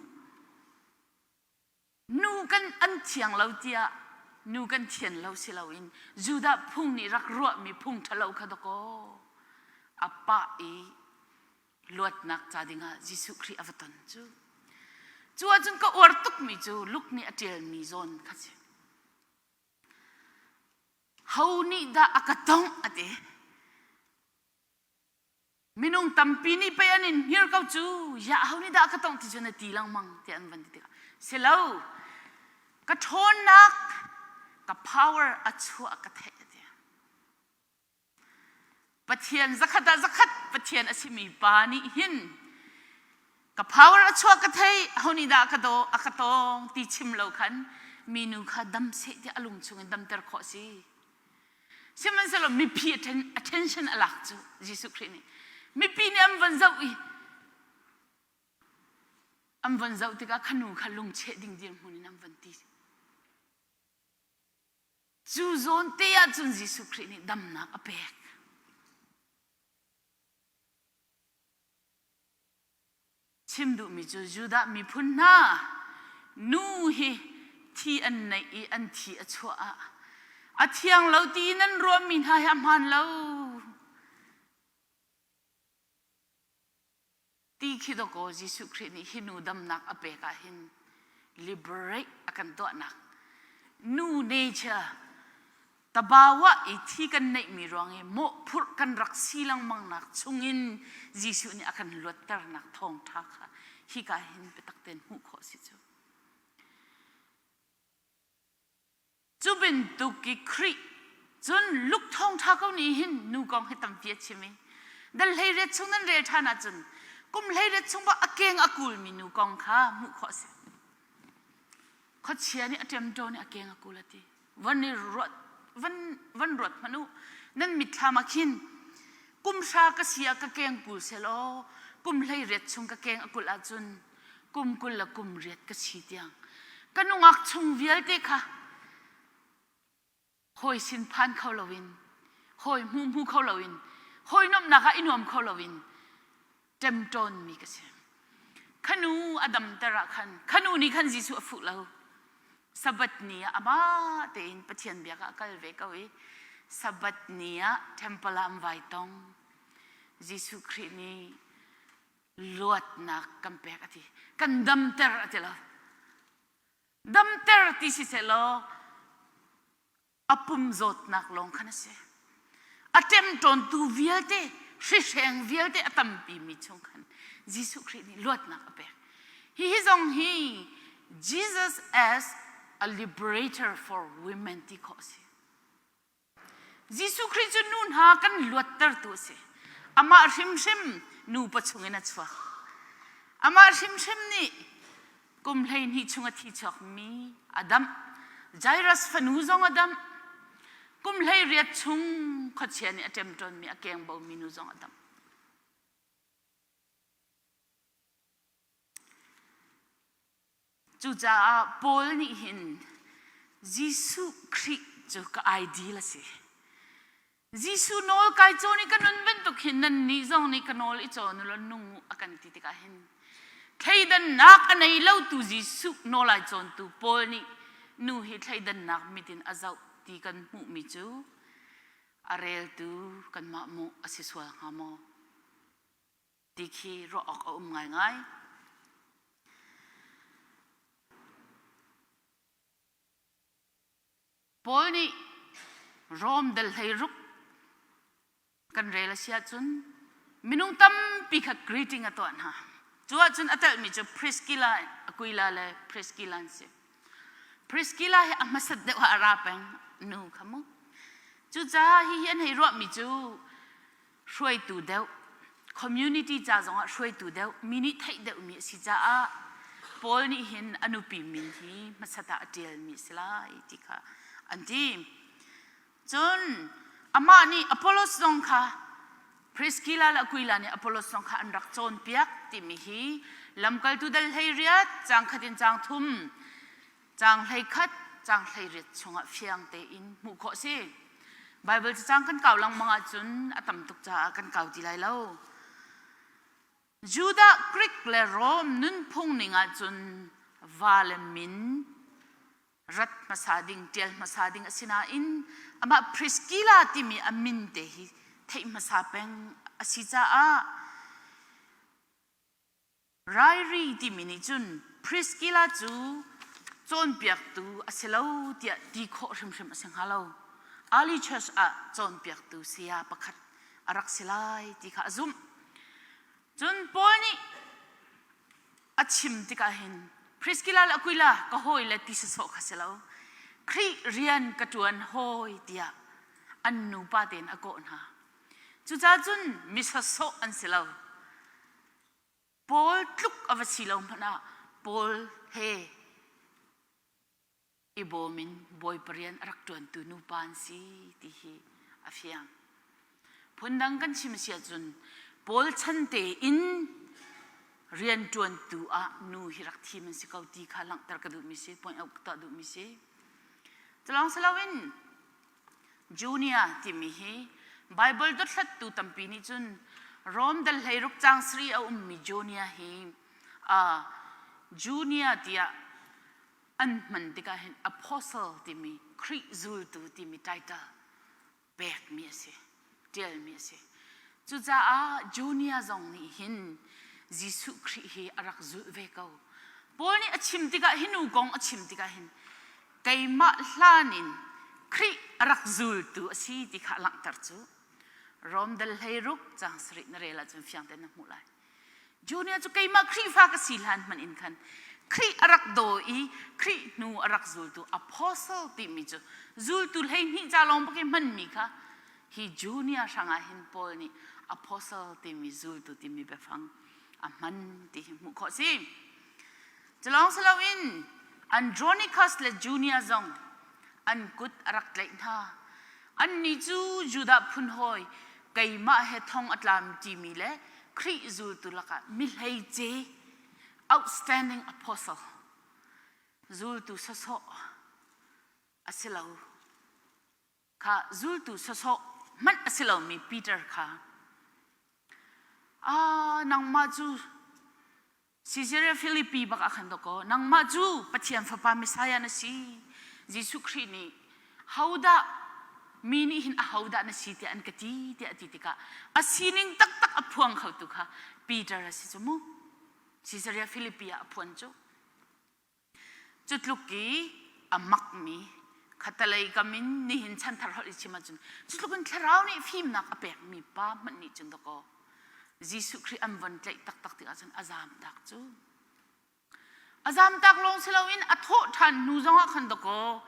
nu kan an thiang lo tiah nu kan thian lo si loin Judah phung nih rak ruahmi phung ṭhalo kha dakaw a pah i luatnak ca dingah Jesuh Khrih a va ton cu. Cu ahcun ka uar tukmi cu Luke nih a ṭialmi zawn kha si. Ho nih dah a ka tongh a ti. Minung tampi nih pei an in hngir ko cu, ya ho nih dah a ka tongh ti cu na ti lengmang tiah an van ti tikah. Si lo, ka ṭhawnnak, ka power a chuah ka theih a ti. Pathian zakhat ah zakhat Pathian a simi pa nih hin ka power a chuah ka thei ho nih dah ka daw a ka tawng ti chim lo khan minu kha dam seh tiah a lung chung in damter khawh si. Sihmanhsehlaw mipi attention a lak cu Jesuh Khrih nih mipi nih an von zoh i an von zoh tikah kha nu kha lungcheh ding dirhmun in an von ti. Cu zawn te ah cun Jesuh Khrih nih damnak a pek. Chim duhmi cu Judah miphun hna nu hi thi an neih i an thi a chuah ah a thiang lo ti in an ruahmi hna hi a hmaan lo. Ti khi dawkaw Jesuh Khrih nih hi nu damnak a pek ah hin liberate a kan tuahnak nu nature tabawa i thi kan neihmi ruang i mawhphurh kan rak si lengmang nak chungin Jesuh nih a kan luatternak thawngṭha kha hika hin biatak tein hmuh khawh si cu. Cu bantuk i Khrih cun Luke thawngṭha ko nih hin nu kong hi tampi a chim i dal 18 chung nan rel ṭhan ahcun kum 18 chung bak a keng a kulmi nu kong kha hmuh khawh a si. Khuachia nih a ṭemṭawn i a keng a kul a ti. Van i ruat van van ruat hmanh u. Nan mitthlam ah khin kum hra ka si ah ka keng kul selaw kum 18 chung ka keng a kulh ahcun kum 20 le kum riat ka si tiang ka nungak chung vialte kha hawi sin phan kho loin hawi hmu hmu kho loin hawi nuamhnak ah i nuam kho loin ṭemṭawnmi ka si. Khanu a damter ah khan khanu nih khan Jesuh a fuh lo. Sabbath ni ah amah tein Pathian biak ah a kal ve ko i Sabbath ni ah temple ah an vai tong. Jesuh Khrih nih luatnak kan pek a ti. Kan damter a ti lo. Damter ti si seh law a pum zawtnak lawng khan a si. A ṭemṭawntu vialte, hrihreng vialte a tampimi chung khan Jesuh Khrih nih luatnak a pek. Hihi zong hi Jesus as a liberator for women ti khawh a si. Jesuh Khrih cu nu hna kan luattertu a si. Amah hrimhrim nupa chungin a chuak. Amah hrimhrim nih kum 12 chung a thi chuakmi a damh. Jairus fanu zong a damh. Kum 18 chung khuachia nih a ṭemṭawnmi a kengbomi nu zong a damh. Cucaah Paul nih hin Jesuh Khrih cu ka ideal a si. Jesuh nawl kai cawn i ka nun bantuk hin nannih zong nih ka nawl i cawn u law nung u a kan ti tikah hin thleidannak a nei lotu Jesuh nawl ai cawntu Paul nih nu hi thleidannak mit in a zoh ti kan hmuhmi cu a reltu kanmah mawh a si sual hnga maw ti khi ruah awk a um ngaingai. Paul nih Rom dal 16 kan rel a si ahcun minung tampi kha greeting a tuah hna. Cu ahcun a telhmi cu Priscilla, Aquila le Priscilla an si. Priscilla hi a hmasat deuh ah a ra peng nu kha mu. Cucaah hihi an hei ruahmi cu hruaitu deuh, community ca zongah hruaitu deuh, mi nih theih deuhmi a si caah Paul nih hin a nupi min hi hmasat ah a ṭialmi a si lai ti kha an ti. Cun amah nih Apollos zong kha Priscilla le Aquila nih Apollos zong kha an rak cawnpiak timi hi lamkaltu dal 18 caang khat in caang thum Caang 11, caang 18 chungah fiang tein hmuh khawh a si. Baibal cacang kan kau lengmang ahcun a tam tuk caah kan kau ti lai lo. Judah, Greek le Rom nunphung ning ahcun va le min rat hmasa ding, ṭial hmasa ding a si nain amah Priscilla timi a min te hi theih hmasa peng a si caah Rairi timi nih cun Priscilla cu cawnpiaktu a si lo tiah ti khawh hrimhrim a si hnga lo. Early Church ah cawnpiaktu saya pakhat a rak si lai ti kha a zumh. Cun Paul nih a chim tikah hin Priscilla le Aquila ka hawi le ti sawsawh kha si lo. Khrih rian ka ṭuan hawi tiah an nupa tein a kawh hna. Cucaah cun mi sawsawh an si lo. Paul tluk a va si lo hmanh ah Paul he i bawm in Bawipa rian a rak ṭuantu nupa an si ti hi a fiang. Phundang kan chim si ahcun Paul chan tein rianṭuantu ah nu hi rak thim an si ko ti kha langhter ka duhmi si, point out ka tuah duhmi si. Culawng si loin Junior timi hi Baibal dothlattu tampi nih cun Rom dal 16 caang sarih a ummi Junior hi uh, Junior tiah an hman tikah hin apostle timi Khrih zultu timi title pekmi a si, ṭialmi a si. Cucaah Junior zong nih hin Jesuh Khrih hi a rak zulh ve ko. Paul nih a chim tikah hi nu kong a chim tikah hin keimah hlan in Khrih a rak zultu a si ti kha a langhter cu. Rom dal 16 caang sarih na rel ahcun fiang tein na hmuh lai. Junior cu keimah Khrihfa ka si hlan hmanh in khan Khrih a rak daw i Khrih hnu a rak zultu apostle timi cu zultu 12 ca lawng bak i hmanmi kha hi junior hrangah hin Paul nih apostle timi zultu timi biafang a hman ti hi hmuh khawh si. Culawng si loin Andronicus le Junior zong an kut a rak tlaih hna. Annih cu Judah phun hawi keimah he thong a tlam ṭimi le Khrih zultu lakah mi hleice outstanding apostle zultu sawsawh a si lo kha zultu sawsawh hmanh a si lomi Peter kha ah nangmah cu Caesarea Philippi bak ah khan dawkaw nangmah cu Pathian fapa Messiah na si. Jesuh Khrih nih hodah mi nih hin ahodah na si tiah an ka ti tiah a ti tikah a sining taktak a phuang khotu kha Peter a si cu mu. Caesarea Philippi ah a phuan cu. Cu tluk i a makmi khatalei kam in nihin chanthar holh i chim ahcun cu tluk in thlarau nih fimnak a pekmi pa hmanh nih cun dakaw Jesuh Khrih an von tlaih taktak tikah cun a zaamtak cu. A zaamtak lawng si loin a thawh ṭhan hnu zongah khan dakaw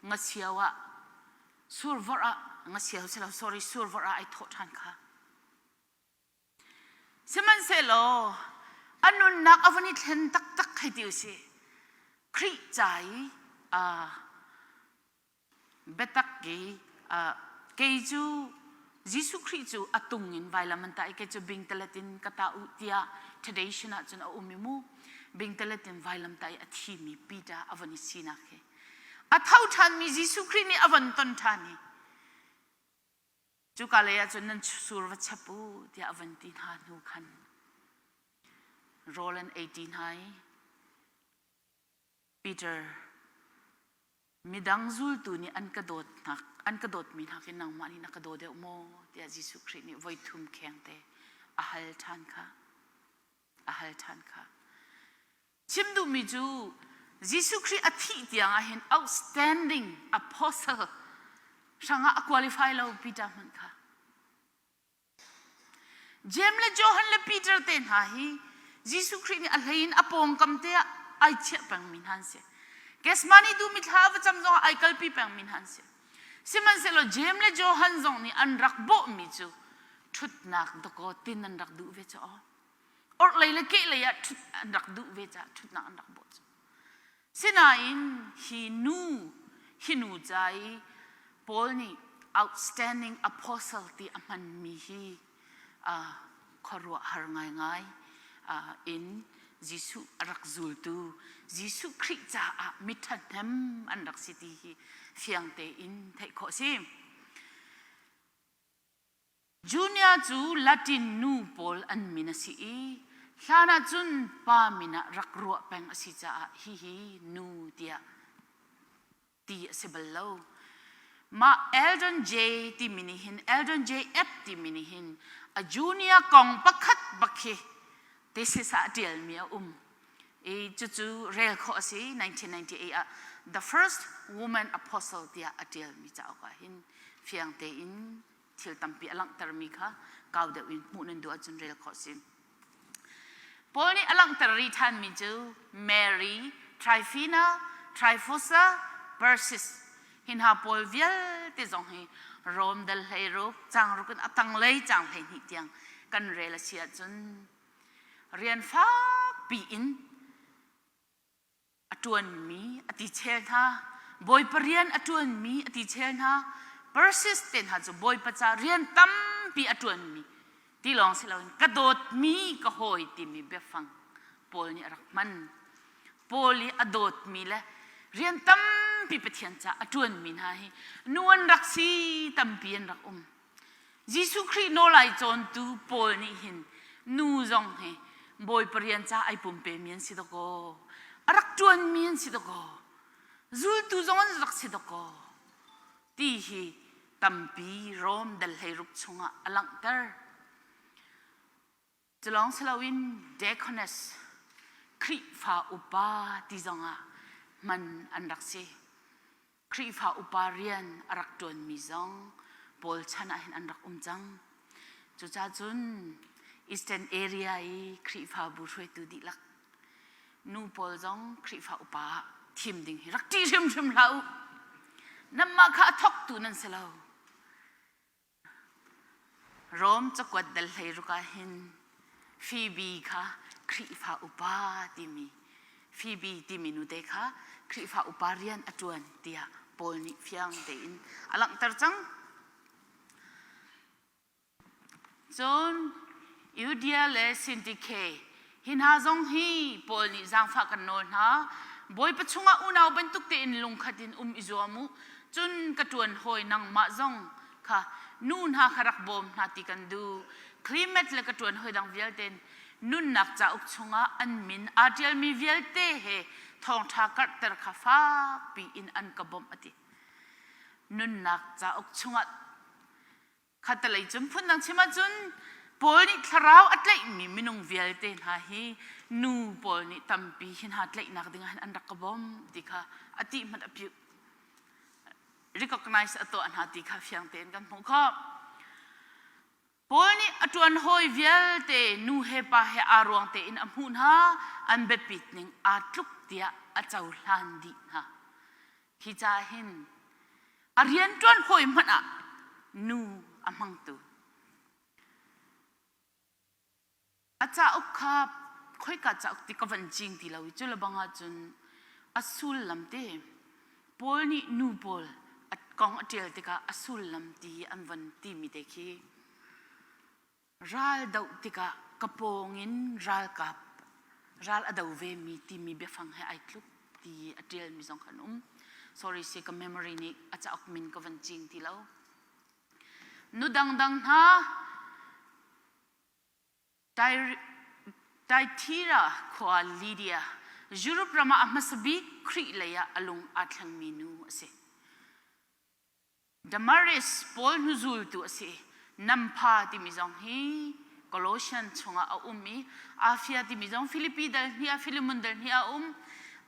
ngasio ah survorh ah ngasio si lo sorry survorh ah ai thawh ṭhan kha. Sihmanhsehlaw a nunnak a von i thlen taktak hei ti usih. Khrih ca i biatak i kei cu Jesuh Khrih cu a tung in vailam an tah i kei cu bingtalet in ka tah u tiah tradition ah cun a um i mu bingtalet in vailam tah i a thimi Peter a von i sinak hi a tho ṭhanmi Jesuh Khrih nih a von ton ṭhan i Cuka lei ah cun nan sur va chap u tiah a van ti hna hnu khan rawl an ei ṭi hna i Peter midang zultu nih an ka dawtnak an ka dawtmi nakin nangmah nih na ka daw deuh maw tiah Jesuh Khrih nih voi thum kheng te a hal ṭhan kha a hal ṭhan kha Chim duhmi cu Jesuh Khrih a thih tiang ah hin outstanding apostle hrangah a qualify lo Peter hmanh kha. James le Johan le Peter te hna hi Jesuh Khrih nih a hlei in a pawngkam te ah ai chiah pengmi hna an si. Gethsemane dum i thla a va cam zongah ai kalpi pengmi hna an si. Sihmanhsehlaw James le Johan zong nih an rak bawhmi cu ṭhutnak dakaw tin an rak duh ve cu aw. Orhlei le kehlei ah ṭhut an rak duh ve caah ṭhutnak an rak bawh cu. Sinain hi nu, hi nu ca i Paul nih outstanding apostle ti a hmanmi hi uh, khuaruahhar ngaingai uh, in Jesuh a rak zultu, Jesuh Khrih caah miṭhahnem an rak si ti hi fiang tein theih khawh a si. Junior cu Latin nu pawl an min a si i hlan ahcun pa min ah rak ruah peng a si caah hihi nu tiah ti a si bal lo. Mah Eldon J timi nih hin Eldon J Epp timi nih hin a junior kong pakhat bak hi thesis ah a ṭialmi a um. I cucu rel khawh a si 1998 ah The First Woman Apostle tiah a ṭialmi cauk ah hin fiang tein thil tampi a langhtermi kha kau deuh in hmuh nan duh ahcun rel khawh si. Paul nih a langhter rih ṭhanmi cu Mary, Tryphena, Tryphosa, Persis hi hna pawl vialte zong hi Rom dal 16 caang ruk in a tanglei caang 12 tiang kan rel a si ahcun rian fakpi in a ṭuanmi a ti chel hna Bawipa rian a ṭuanmi a ti chel hna Persis te hna cu Bawipa ca rian tampi a ṭuanmi ti lawng si loin ka dawtmi ka hawi timi biafang Paul nih a rak hman Paul i a dawtmi le rian tampi Pathian ca a ṭuanmi hna hi nu an rak si tampi an rak um Jesuh Khrih nawl ai cawntu Paul nih hin nu zong hi Bawipa rian ca ai pumpemi an si dakaw a rak ṭuanmi an si dakaw zultu zong an rak si dakaw ti hi tampi Rom dal 16 chungah a langhter. Culawng si loin deaconess Khrihfa upa ti zongah hman an rak si. Khrihfa upa rian a rak ṭuanmi zong Paul chan ah hin an rak um cang. Cucaah cun Eastern area i Khrihfabu hruaitu dihlak nu pawl zong Khrihfa upa ah thim ding hi rak ṭih hrimhrim hlah u. Nanmah kha a thawktu nan si lo. Rom cakuat dal 16 ah hin Phoebe kha Khrihfa upa timi Phoebe timi nute kha Khrihfa upa rian a ṭuan tiah Paul nih fiang tein a langhter cang. Cun Eudia le Sintike hi hna zong hi Paul nih zaangfah kan nawl hna. Bawipa chungah unau bantuk tein lungkhat in um i zuam u. Cun ka ṭuan hawi nangmah zong kha nu hna kha rak bawm hna ti kan duh. Clement le ka ṭuan hawi dang vialte nunnak cauk chungah an min aa ṭialmi vialte he thawngṭha karhter kha fakpi in an ka bawmh a ti. Nunnak cauk chungah Khattelei cun phundang chim ahcun Paul nih thlarau a tlaihmi minung vialte hna hi nu pawl nih tampi hi hna tlaihnak dingah hin an rak ka bawmh ti kha a ti hmanh a piuh recognize a tuah hna ti kha fiang tein kan hmuh khawh. Paul nih a ṭuan hawi vialte nu he pa he aa ruang tein a hmuh hna an biapit ning aa tluk tiah a cohlan dih hna. Hi ca hin a rianṭuan hawi hmanh ah nu a hmangtu. A cauk kha khoika cauk ti ka van cing ti lo i cu le bang ahcun a sullam te Paul nih nu pawl a kong a ṭial tikah a sullam ti an van timi te khi Ral doh tikah ka pawng in ralkap ral a do vemi timi biafang he ai tluk ti a ṭialmi zong khan um. Sorry si ka memory nih a cauk min ka van cing ti lo. Nu dangdang hna Thyatira khua Lydia, Europe ram ah a hmasa bik Khrih lei ah a lung aa thlengmi nu a si. Damaris Paul hnuzultu a si. Nampha timi zong hi Colossian chungah a um i Afia timi zong Filipi dal hnih ah Filimon dal hnih ah a um.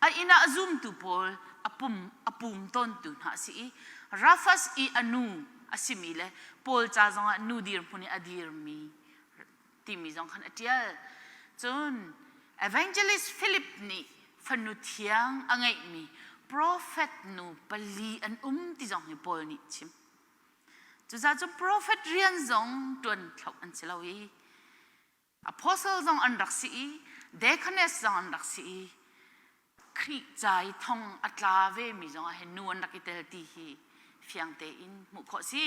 A inn ah a zumtu pawl a pum a pum tawntu hna a si i Rafas i a nu a simi le Paul ca zongah nu dirhmun i a dirmi timi zong khan a ṭial. Cun Evangelist Philip nih fanu thiang a ngeihmi profet nu pali an um ti zong hi Paul nih chim. Cucaah cu profet rian zong ṭuan thloh an si lo i apostle zong an rak si i deaconess zong an rak si i Khrih ca i thong a tla vemi zongah hin nu an rak i tel ti hi fiang tein hmuh khawh si.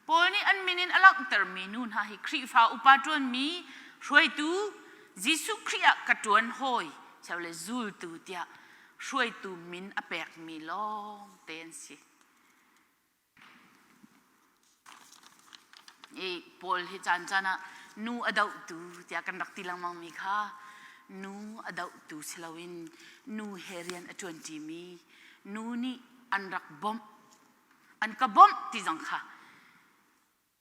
Paul nih an min in a langhtermi nu hna hi Khrihfa upa ṭuanmi hruaitu Jesuh Khrih ah ka ṭuan hawi le zultu tiah hruaitu min a pekmi lawng te an si. I Paul hi caan caan ah nu a dohtu tiah kan rak ti lengmang mi kha nu a dohtu si loin nu he rian a ṭuanṭimi nu nih an rak bawmh an ka bawmh ti zong kha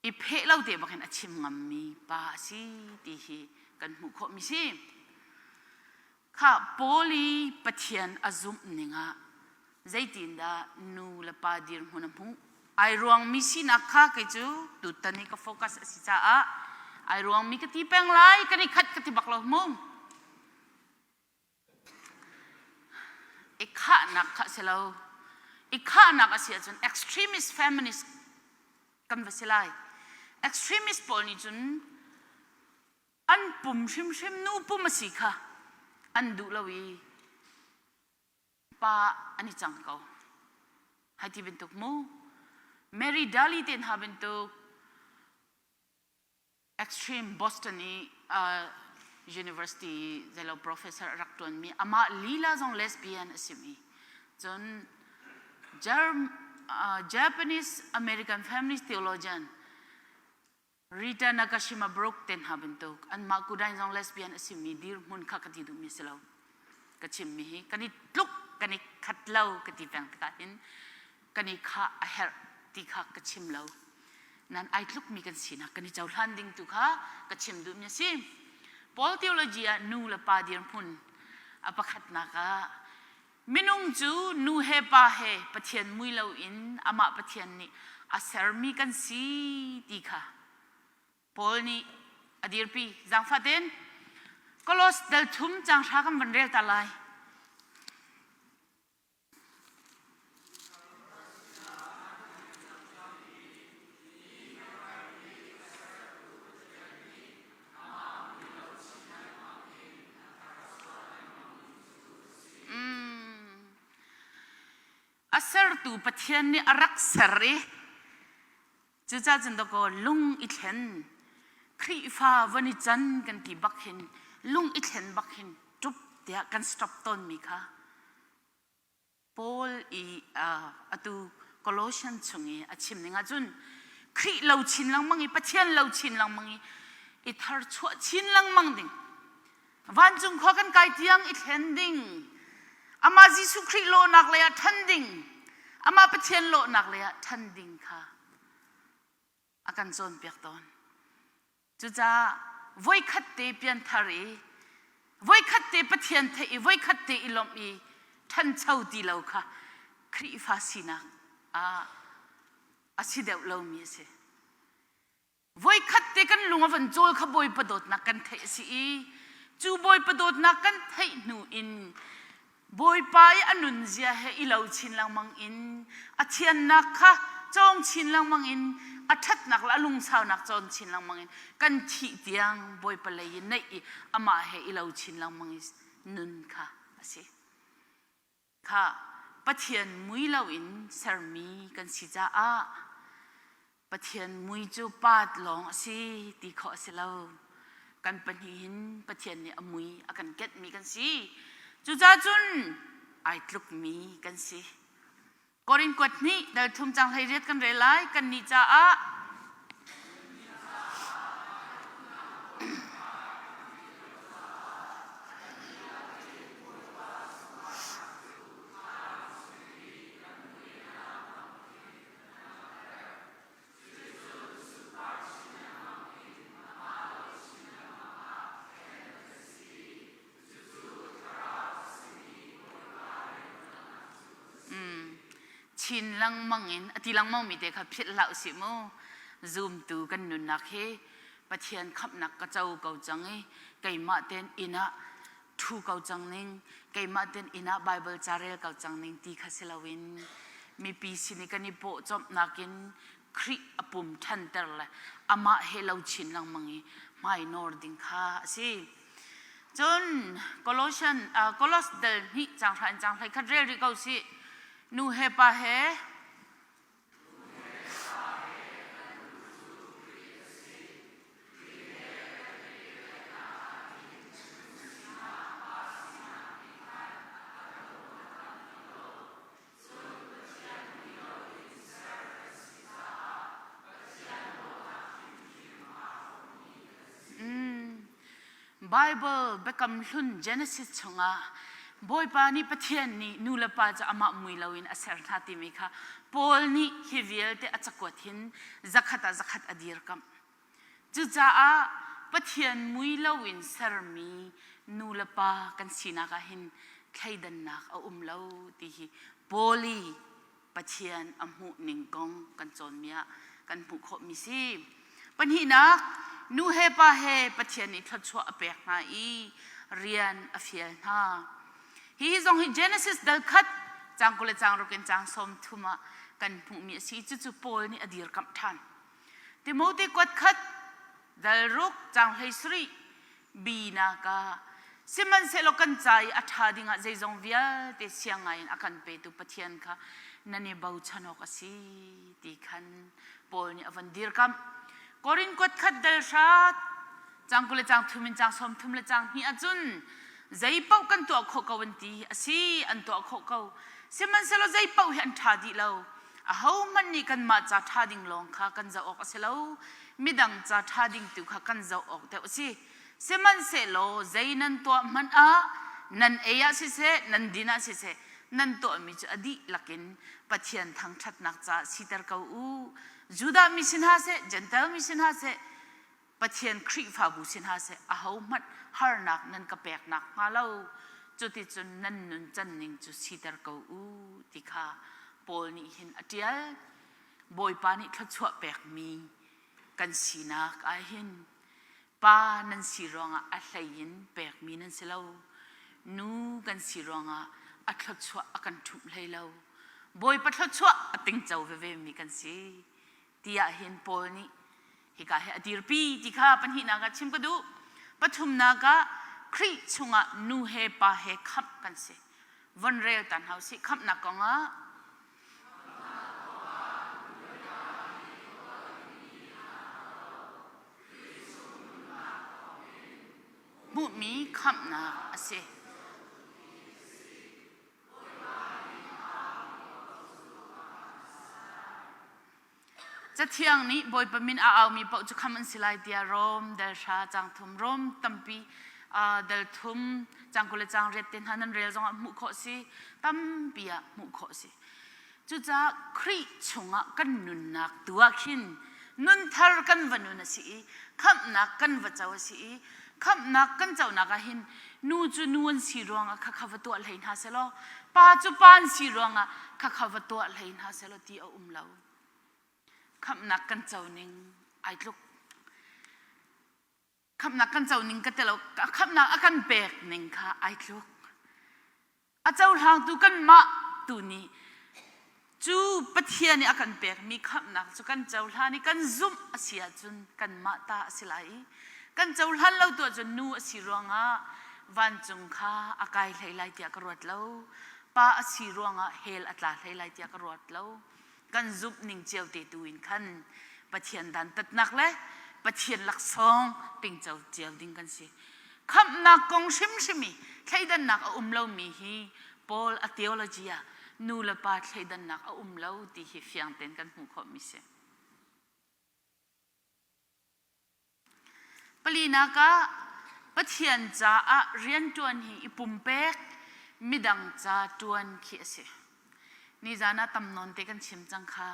i pheh lo te bakin a chim ngammi pa a si ti hi kan hmuh khawhmi si. Kha Paul i Pathian a zumh ning ah zeitindah nu le pa dirhmun a hmuh? Ai ruangmi sinak kha kei cu tutan i ka focus a si caah ai ruangmi ka ti peng lai kan i khat ka ti bak lo mu. I khahnak kha si lo. I khahnak a si ahcun extremist feminist kan va si lai. Extremist pawl nih cun an pum hrimhrim nu pum a si kha an duh lo i pa an i cang ko. Hai ti bantuk mu. Mary Daly te hna bantuk extreme Boston i uh, university zeilo professor a rak ṭuanmi amah lila zong lesbian a simi cun Germ, uh, Japanese American feminist theologian Rita Nakashima Brooke te hna bantuk anmah kudain zong lesbian a simi dirhmun kha ka ti duhmi si lo. Ka chimmi hi kan i tluk kan i khat lo ka ti peng tikah hin kan i khah a herh ti kha ka chim lo. Nan ai tlukmi kan sinak kan i cohlan ding tu kha ka chim duhmi a si. Paul theology ah nu le pa dirhmun a pakhatnak ah Minung cu nu he pa he Pathian mui loin amah Pathian nih a sermi kan si ti kha Paul nih a. A dirpi. Zaangfah tein Kolos dal thum caang hra kan van rel ta lai. A sertu Pathian nih a rak ser i cucaah cun dakaw lung i thlen Khrihfa von i can kan ti bak hin lung i thlen bak hin ṭup tiah kan stop tawnmi kha Paul i atu Colossian chung i a chim ning ahcun Khrih lo chin lengmang i Pathian lo chin lengmang i i tharchuah chin lengmang ding vancung khua kan kai tiang i thlen ding amah Jesuh Khrih lawhnak lei ah ṭhan ding amah Pathian lawhnak lei ah ṭhan ding kha a kan cawnpiak tawn. Cucaah voikhat te pianthar i voikhat te Pathian theih i voikhat te i lawmh i ṭhancho ti lo kha Khrihfa sinak ah a si deuh lomi a si. Voikhat te kan lung a van cawl kha Bawipa dawtnak kan theih a si i cu Bawipa dawtnak kan theih hnu in Bawipa i a nunzia he i lo chin lengmang in a thiannak kha cawng chin lengmang in a ṭhatnak le a lungsaunak cawn chin lengmang in kan thih tiang Bawipa lei i naih i amah he i lo chin lengmang i nun kha a si. Kha Pathian mui loin sermi kan si caah Pathian mui cu paat lawng a si ti khawh a si lo. Kan pahnih hin Pathian nih a mui a kan kenhmi kan si. Cucaah cun ai tlukmi kan si. Korin kuat hnih dal thum cang hlei riat kan rel lai. Kan nih caah Chin lengmang in a ti lengmang mi te kha philh hlah usih mu. Zumtu kan nunnak hi Pathian khamhnak ka co ko cang i keimah ten inn ah ṭhu ko cang ning, keimah ten inn ah Baibal ca rel ko cang ning ti kha si loin mipi sin i kan i pawcawmhnak in Khrih a pum ṭhanter le amah he lo chin lengmang i hmai nawr ding kha a si. Cun Colossian, uh, Kolos dal hnih caang hra in caang hlei khat rel rih ko sih. Nu he pa he Bible Biakam Hlun Genesis chungah Bawipa nih Pathian nih nu le pa cu amah mui loin a ser hna timi kha Paul nih hi vialte a cakuat hin zakhat ah zakhat a dirkamh. Cucaah Pathian mui loin sermi nu le pa kan sinak ah hin thleidannak a um lo ti hi Paul i Pathian a hmuh ning kong kan cawnmi ah kan hmuh khawhmi si. Pahnihnak, nu he pa he Pathian nih thluachuah a pek hna i rian a fial hna. Hi zong hi Genesis dal khat caang 20 le caang ruk in caang 30 ah kan hmuhmi a si. Cucu Paul nih a dirkamh ṭhan. Timote kuat khat dal ruk caang 17 bi naka sihmanhsehlaw kan ca i a ṭha dingah zeizong vialte siang ngaiin a kan petu Pathian kha nan i bochan awk a si ti khan Paul nih a van dirkamh. Korin kuat khat dal hrat caang 20 le caang thum in caang 30 le caang hnih ahcun zei paoh kan tuah khawh ko an ti a si an tuah khawh ko sihmanhsehlaw zei paoh hi an ṭha dih lo ahohmanh nih kanmah ca ṭha ding lawng kha kan zoh awk a si lo midang ca ṭha ding tu kha kan zoh awk deuh a si sihmanhsehlaw zei nan tuah hmanh ah nan ei ah siseh nan din ah siseh nan tuahmi cu a dihlak in Pathian thangṭhatnak caah siter ko u Judah mi si hna seh Jentail mi si hna seh Pathian Khrihfabu si hna seh ahohmanh harnak nan ka pek nakhnga lo cuticun nan nun canning cu siter ko u ti kha Paul nih hin a ṭial. Bawipa nih thluachuah pekmi kan sinak ah hin. Pa nan si ruangah a hlei in pekmi nan si lo. Nu kan si ruangah a thluachuah a kan ṭhumh hlei lo. Bawipa thluachuah a tingco veve mi kan si. Tiah hin Paul nih hika hi a dirpi ti kha pahnihnak ah chim ka duh. Pathumnak ah Khrih chungah nu he pa he khamh kan si. Von rel ta hna usih khamhnak kongah hmuhmi khamhnak a si. Cathiang nih Bawipa min a aumi paoh cu kham an si lai tiah Rom dal hra cang thum Rom tampi dal thum cang 20 le cang riat te hna nan rel zongah hmuh khawh si tampi ah hmuh khawh si. Cucaah Khrih chungah kan nunnak tu ah khin nunthar kan va nun a si i khamhnak kan va co a si i khamhnak kan conak ah hin nu cu nu an si ruangah khakha va tuah hlei hna selaw pa cu pa an si ruangah khakha va tuah hlei hna selaw ti a um lo. Khamhnak kan co ning ai tluk. Khamhnak kan co ning ka ti lo, khamhnak a kan pek ning kha ai tluk. A cohlangtu kanmah tu nih cu Pathian nih a kan pekmi khamhnak cu kan cohlan i kan zumh a si ahcun kanmah ta a si lai i kan cohlan lo tu ahcun nu a si ruangah vancung kha a kai hlei lai tiah ka ruat lo. Pa a si ruangah hell a tla hlei lai tiah ka ruat lo. Kan zumh ning cio te tu in khan Pathian dantatnak le Pathian laksawng tingco cio ding kan si. Khamhnak kong hrimhrim i thleidannak a um lomi hi Paul a theology ah nu le pa thleidannak a um lo ti hi fiang tein kan hmuh khawhmi si. Palinak ah Pathian caah rianṭuan hi i pumpek midang ca ṭuan khi a si. Nizan ah tam nawn te kan chim cang kha.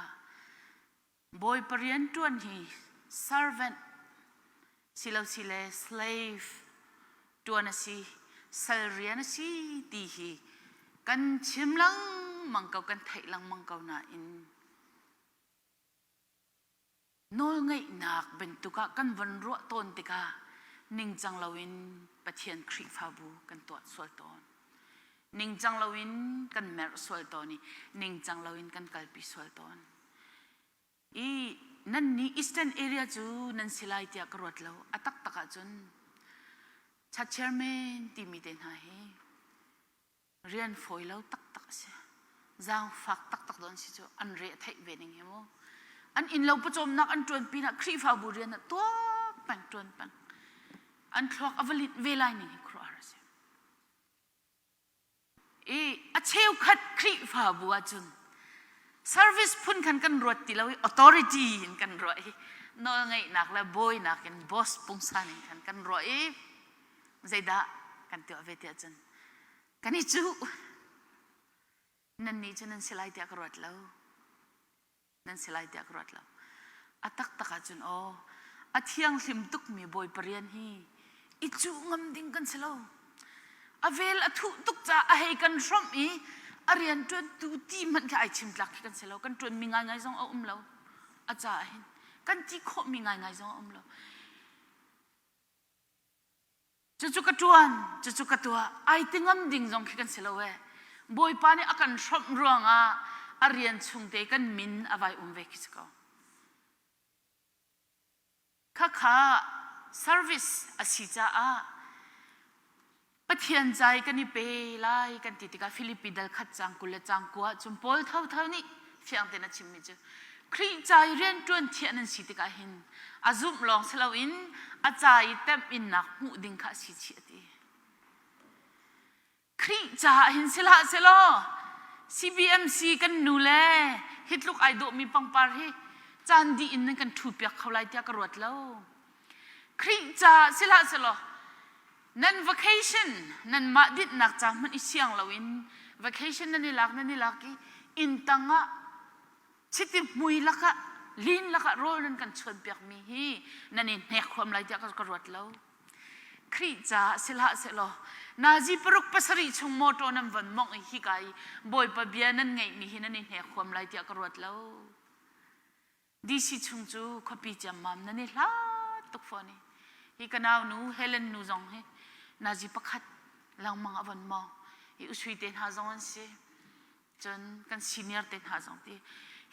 Bawipa rianṭuan hi servant silosile slave ṭuan a si, sal rian a si ti hi kan chim lengmang ko, kan theih lengmang ko nain nawlngeihnak bantuk ah kan von ruah tawn tikah ningcang loin Pathian Khrihfabu kan tuah sual tawn. Ningcang loin kan merh sual tawn i ningcang loin kan kalpi sual tawn. I nan nih Eastern area cu nan si lai tiah ka ruat lo. A taktak ahcun Church chairman timi te hna hi rian fawi lo taktak a si. Zaangfak taktak dawn si cu an re a theih ve ning hi mu. An inn lo pawcawmnak an ṭuan pinah Khrihfabu rian ah tuak peng ṭuan peng. An thluak a va linh ve lai ning hi khuaruahhar a si. I a cheukhat Khrihfabu ahcun service phun khan kan ruat ti lo i authority in kan ruah i nawlngeihnak le bawinak in boss pungsan in khan kan ruah i zeidah kan tuah ve tiah cun kan i cuh nannih cu nan si lai tiah ka ruat lo nan si lai tiah ka ruat lo. A taktak ahcun aw, a thianghlim tukmi Bawipa rian hi i cuh ngam ding kan si lo. A vel a thuh tuk caah a hei kan hrawmh i a rian ṭuantu ti hmanh khi ai chim tlak khi kan si lo. Kan ṭuanmi ngaingai zong a um lo. A caah hin kan ti khawhmi ngaingai zong a um lo. Cucu ka ṭuan, cucu ka tuah, ai ti ngam ding zong khi kan si lo ee. Bawipa nih a kan hrawmh ruangah a rian chung te kan min a vai um ve khi si ko. Khakha service a si caah Pathian ca i kan i pe lai kan ti tikah Filipi dal khat cang 20 le cang kua cun Paul thotho nih fiang tein a chimmi cu Khrih ca i rianṭuan thiah nan si tikah hin a zumh lawng si loin a ca i temhinnak hmuh ding kha a si chih a ti. Khrih caah hin si hlah sehlaw CBMC kan nu le hi tluk ai dawhmi pangpar hi caan dih in nan kan ṭhu piak kho lai tiah ka ruat lo. Khrih caah si hlah sehlaw nan vacation nanmah dinhnak ca hmanh i siang loin vacation nan i lak nan i lak i inn tang ah chiti hmui lakah lin lakah rawl nan kan chuan piakmi hi nan i hnek huam lai tiah ka ruat lo. Khrih caah si hlah sehlaw nazi paruk pasarih chung motor nan von mongh i hika i Bawipa bia nan ngeihmi hi nan i hnek huam lai tiah ka ruat lo. DC chung cu khuapi ciammam nan i hlat tuk fawn i. Hi ka nau nu Helen nu zong hi nazi pakhat lengmang a von mawng. Hi usui te hna zong an si. Cun kan senior te hna zong ti.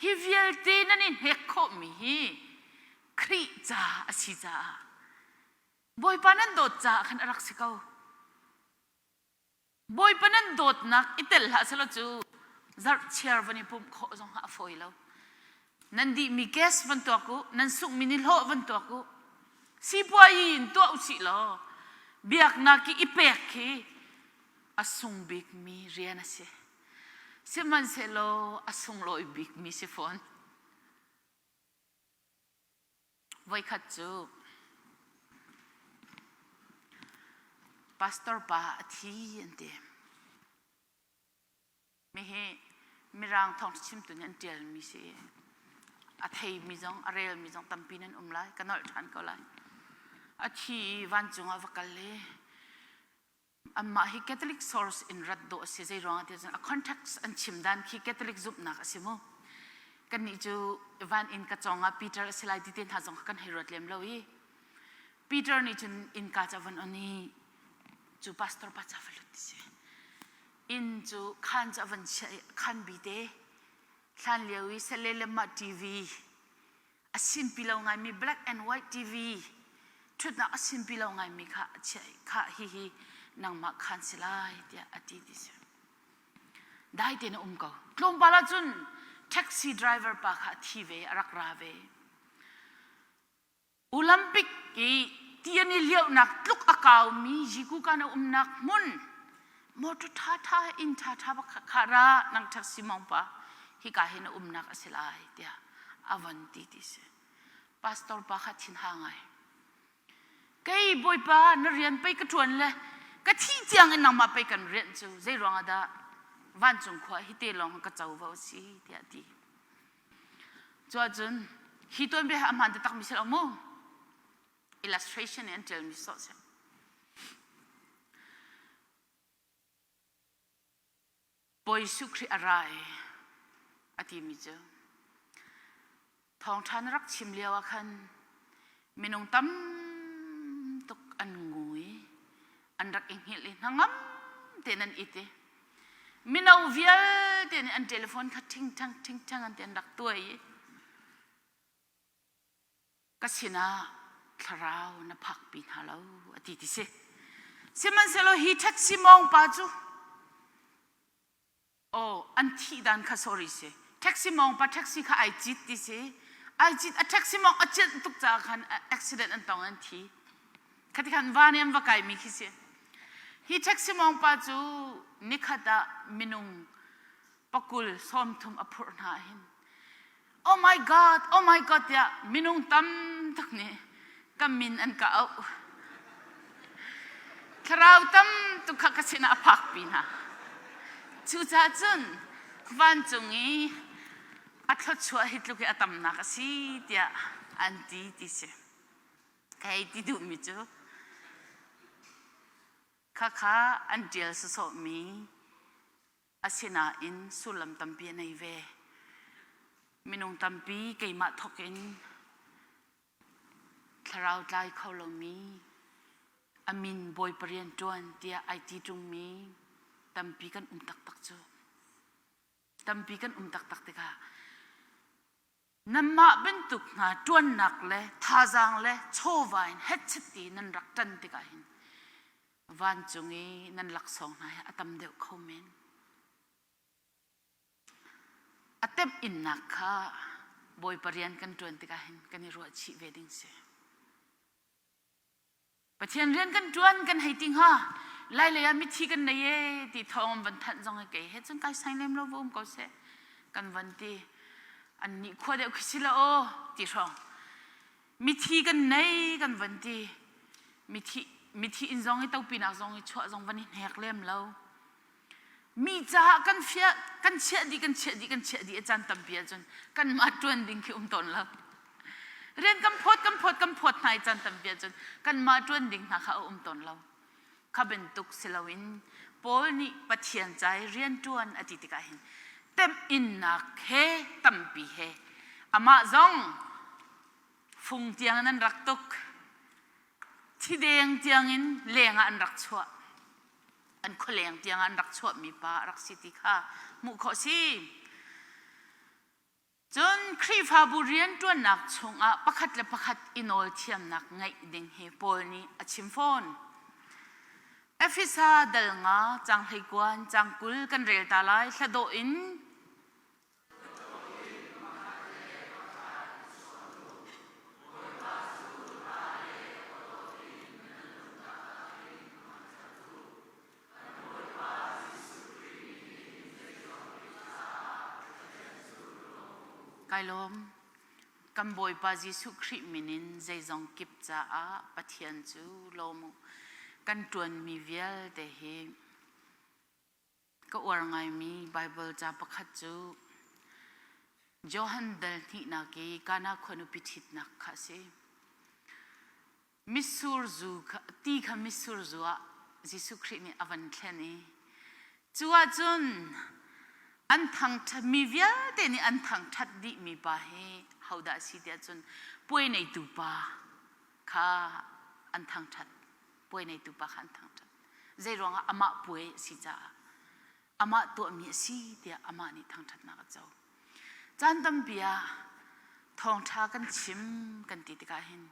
Hi vialte nan i hnek khawhmi hi Khrih ca a si caah Bawipa nan dawt caah khan a rak si ko. Bawipa nan dawtnak i tel hlah selaw cu zarhchiar van i pumh khawh zong a fawi lo. Nan dihmi gas van tuak u, nan sunghmi ni hlawh van tuak u. Sipuayi in tuah u sih law biaknak i i pek khi a sung bikmi rian a si. Sihmanhsehlaw a sunglawi bikmi si fawn. Voikhat cu pastor pa a thi an ti. Mi hi Mirang thawngṭha chimtu nih an ṭialmi si. A theimi zong, a relmi zong tampi nan um lai. Ka nolh ṭhan ko lai. A thi i vancung ah va kal i Anmah hi Catholic source in rat dawh a si. Zei ruangah tiah cun a context an chim dan khi Catholic zumhnak a si mu. Kannih cu van inn ka cawng ah Peter a si lai ti te hna zong kha kan hei ruat lem lo i Peter nih cun innka ca van on i cu pastor pa ca va lut ti si. Inn cu khan cu a van chiah i khan bi te hlan lio i sele le mah TV a sinpi lo ngaimi black and white TV ṭhutnak a sinpi lo ngaimi kha a chiah i khah hihi nangmah khan si lai tiah a ti ti si. Dai tein a um ko. Tlawmpal ah cun taxi driver pa kha a thi ve, a rak ra ve. Olympic i ti an i liohnak tluk a kaumi Jikukan a umnak hmun motor ṭhaṭha inn ṭhaṭha bak kha ra nang taxi mong pa hika hin a umnak a si lai tiah a von ti ti si. Pastor pa kha thin ha ngai. Kei bawipa na rian pei ka ṭuan le ka thih tiang in nangmah pei kan rianh cu zei ruangah dah vancung khua hi te lawng ka covo a si tiah a ti. Cuahcun hi tuanbia hi a hmaan taktakmi si lo mu. Illustration in an ṭialmi sawh si. Bawi Jesuh Khrih a ra i a timi cu thawngṭha na rak chim lio ah khan minung tam tuk an ngu i an rak i hngilh i hnangam tein an it i mino vialte nih an telephone kha ṭhingṭhang ṭhingṭhang an ti an rak tuai i ka sinah thlarau na phakpi hna lo a ti ti si. Sihmanhsehlaw hi taxi mawng pa cu Oh, an thih dan kha sorry si. Taxi mawng pa taxi kha ai cit ti si. Ai cit a taxi mawng a cianh tuk caah khan accident an tong an thi. Khati khan van i an va kai mi khi si. Hi taxi mawng pa cu nikhat ah minung pakul 30 a phurh hna hin Oh my God, oh my God tiah minung tam tuk nih ka min an ka auh. Thlarau tam tuk kha ka sinah a phakpi hna. Cucaah cun vancung i a thluachuah hi tluk hi a tamnak a si tiah an ti ti si. Ka hei ti duhmi cu khakha an ṭial sawsawhmi Asinain sullam tampi a nei ve. Minung tampi keimah thawk in thlarau tlai kho lomi, a min Bawipa rian ṭuan tiah ai ti ṭungmi tampi kan um taktak cu. Tampi kan um taktak tikah nanmah bantuk hna ṭuannak le thazaang le chawva in hetchet ti nan rak ṭan tikah hin vancung i nan laksawng hna hi a tam deuh kho men. A temh innak kha Bawipa rian kan ṭuan tikah hin kan i ruah chih ve ding si. Pathian rian kan ṭuan kan hei ti hnga. Lailei ah mithi kan nei e ti thawng an van thanh zong kei he cun kai sai lem lo va um ko seh kan van ti. An nih khua deuh khi si la aw ti hrawng. Mithi kan nei kan van ti. Mithi mithi inn zong i topinak zong i chuah zong van i hnek lem lo. Mi caah kan fiah kan chiah dih kan chiah dih kan chiah dih a caan tampi ahcun kanmah ṭuan ding khi um tawn lo. Rian kan phawt kan phawt kan phawt hna i caan tampi ahcun kanmah ṭuan ding hna kha a um tawn lo. Kha bantuk si loin Paul nih Pathian ca i rian ṭuan a ti tikah hin temhinnak he tampi he amah zong fung tiang in an rak tuk. Thideng tiangin leng ah an rak chuah. An khualeng tiang an rak chuahmi pa a rak si ti kha hmuh khawh si. Cun Khrihfabu rianṭuannak chungah pakhat le pakhat i nawl thiamnak ngeih ding hi Paul nih a chim fawn. Efesa dal nga caang hleikuan caang 20 kan rel ta lai hladawh in Kai lawm. Kan Bawipa Jesuh Khrih min in zeizong kip caah Pathian cu lawm u. Kan ṭuanmi vialte hi ka uar ngaimi Baibal ca pakhat cu Johan dal hnihnak i Kana khua nupi ṭhitnak kha a si. Mitsur zu kha ti kha mitsur zu ah Jesuh Khrih nih a van thlen i cu ahcun an thangṭhat mi vialte nih an thangṭhat dihmi pa hi hodah a si tiah cun puai neitu pa kha an thangṭhat puai neitu pa kha an thangṭhat zei ruangah amah puai a si caah amah tuahmi a si tiah amah nih thangṭhatnak a co caan tampi ah thawngṭha kan chim kan ti tikah hin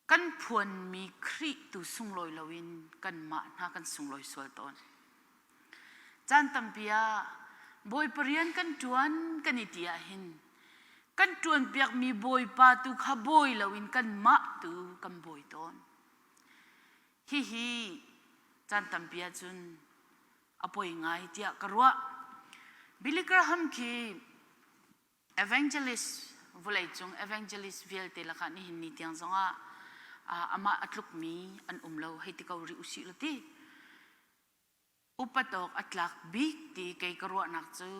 kan phuanmi Khrih tu sunglawi loin kanmah hna kan sunglawi sual tawn. Caan tampi ah Bawipa rian kan ṭuan kan i ti ahhin kan ṭuanpiakmi Bawipa tu kha bawi loin kanmah tu kan bawi tawn. Hihi caan tampi ahcun a poi ngai tiah ka ruah. Billy Graham khi evangelist vawleicung evangelist vialte lakah nihin ni tiang zongah amah a tlukmi an um lo hei ti ko rih usih law ti. Upat awk a tlak bik ti kei ka ruahnak cu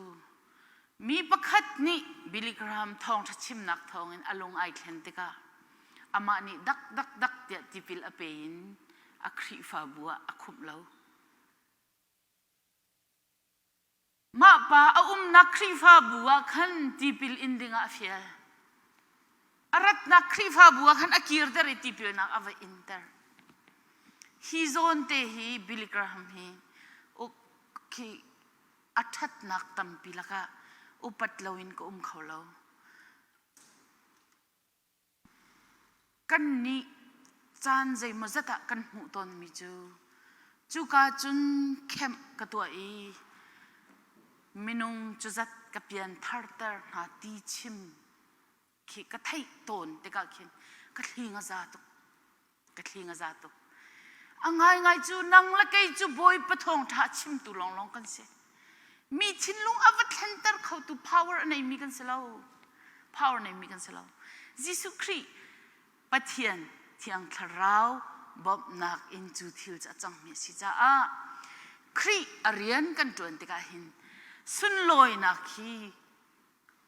mi pakhat nih Billy Graham thawngṭha chimnak thawngin a lung ai thlen tikah amah nih dak dak dak tiah tipil a pe in a Khrihfabu ah a khumh lo. Mah pa a umnak Khrihfabu ah khan tipil in dingah a fial. A ratnak Khrihfabu ah khan a kirter i tipilnak a va inter. Hi zawn te hi Billy Graham hi uk khi a ṭhatnak tampi lakah upat loin ka um kho lo. Kannih caan zeimawzat ah kan hmuh tawnmi cu cuka cun kemh ka tuah i minung cuzat ka piantharter hna ti chim khi ka theih tawn tikah khin ka thling a za tuk. Ka thling a za tuk. A ngaingai cu nang le kei cu Bawipa thawngṭha a chimtu lawnglawng kan si. Mi thinlung a va thlenter khotu power a neimi kan si lo. Power neimi kan si lo. Jesuh Khrih Pathian Thiang Thlarau bawmhnak in cu thil cu a cangmi a si caah Khrih a rian kan ṭuan tikah hin sunlawinak hi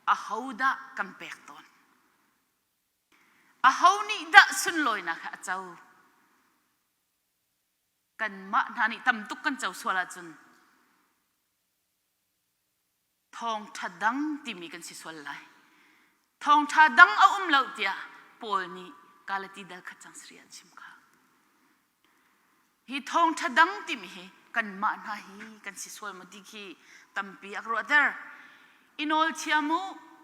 ahodah kan pek tawn? Aho nih dah sunlawinak hi a co? Kanmah hna nih tam tuk kan co sual ahcun thawngṭha dang timi kan si sual lai. Thawngṭha dang a um lo tiah Paul nih Galati dal khat cang sari ah chim kha. Hi thawngṭha dang timi hi kanmah hna hi kan si sual maw ti khi tampi a ka ruahter. I nawl thiam u,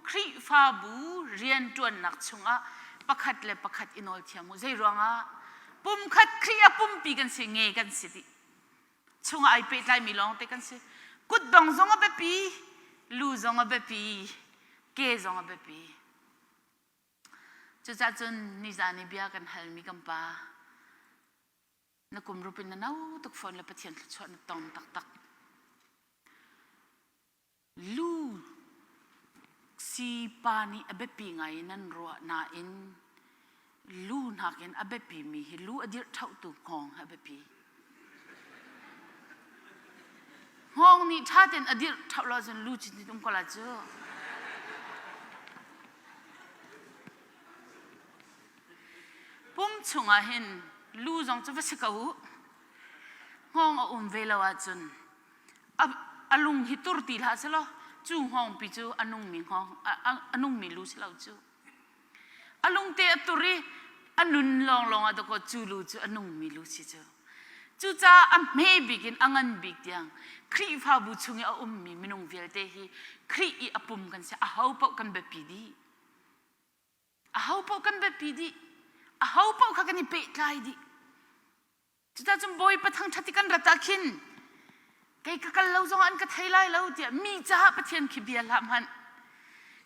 Khrihfabu rianṭuannak chungah pakhat le pakhat i nawl thiam u. Zei ruangah? Pumkhat Khrih a pumpi kan si, nge kan si dih. Chungah ai pehtlaimi lawngte kan si. Kutdong zong a biapi, lu zong a biapi, ke zong a biapi. Cucaah cun nizan i bia kan halmi kan pa, na kum rup in na no tuk fawn le Pathian thluachuah na tong taktak. Lu si pa nih a biapi ngai in nan ruah nain lu nakin a biapimi hi lu a dirh ṭhauhtu hngawng hi a biapi. Hngawng nih ṭha tein a dirh ṭhauh lo ahcun lu cin um ko lai cu. Pum chungah hin lu zong cu va si ko u. Hngawng a um ve lo ahcun a lung hi tur ti hlah selaw cu hngawngpi cu a nungmi hngawng a nungmi lu si lo cu. A lungte a tur i. A nun lawnglawng ah dakaw cu lu cu a nungmi lu si cu. Cucaah a hme bik in a ngan bik tiang Khrihfabu chung i a ummi minung vialte hi Khrih i a pum kan si. Aho paoh kan biapi dih. Aho paoh kan biapi dih. Aho paoh kha kan i pehtlai dih. Cucaah cun Bawipa thangṭhat i kan rat ah khin kei ka kal lo zongah an ka thei lai lo tiah mi caah Pathian khi bia hlah hmanh.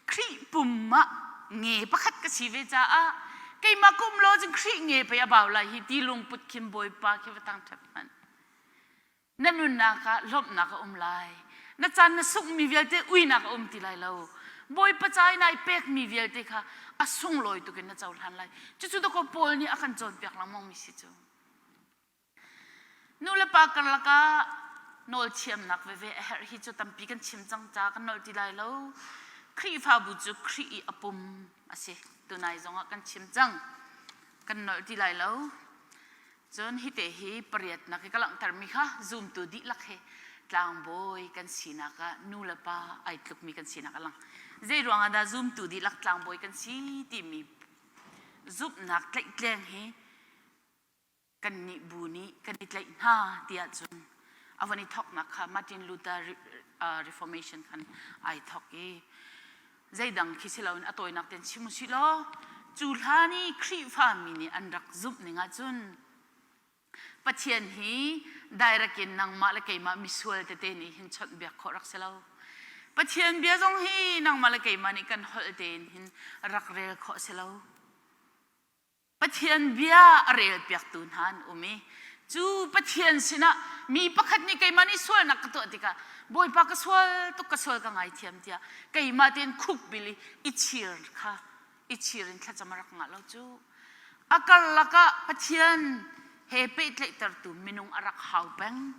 Khrih pum ah nge pakhat ka si ve caah keimah ka um lo cun Khrih nge pei a bau lai hi ti lungput khin Bawipa khi va thangṭhat hmanh. Na nunnak ah lawmhnak a um lai. Na caan na sunghmi vialte uinak a um ti lai lo. Bawipa ca i nai pekmi vialte kha a sunglawi tuk in na cohlan lai. Cucu dakaw Paul nih a kan cawnpiak lengmangmi si cu. Nu le pa karlak ah nawl thiamnak veve a herh hi cu tampi kan chim cang ca kan nolh ti lai lo. Khrihfabu cu Khrih i a pum a si. Tunai zongah kan chim cang. Kan nolh ti lai lo. Cun hite hi pariatnak i ka langhtermi kha zumtu dihlak he tlangbawi kan sinak ah nu le pa ai tlukmi kan sinak a lang. Zei ruangah dah zumtu dihlak tlangbawi kan si timi zumhnak tlaihtleng hi kannih bu nih kan i tlaih hna tiah cun a von i thawknak kha Martin Luther Reformation khan ai thawk i zeidang khi si loin a tawinak ten chim usih law cu hlan i Khrihfa mi nih an rak zumh ning ahcun Pathian hi direct in nangmah le keimah misual tete nih hin chawnh biak khawh rak si lo. Pathian bia zong hi nangmah le keimah nih kan holh tein hin rak rel khawh si lo. Pathian bia a relpiaktu hna an um i cu Pathian sinah mi pakhat nih keimah nih sualnak ka tuah tikah Bawipa ka sual tuk ka sual ka ngaithiam tiah keimah tein khukbil i i chir kha i chir in thlacam a rak ngah lo cu a karlak ah Pathian he pehtlaihtertu minung a rak hau peng.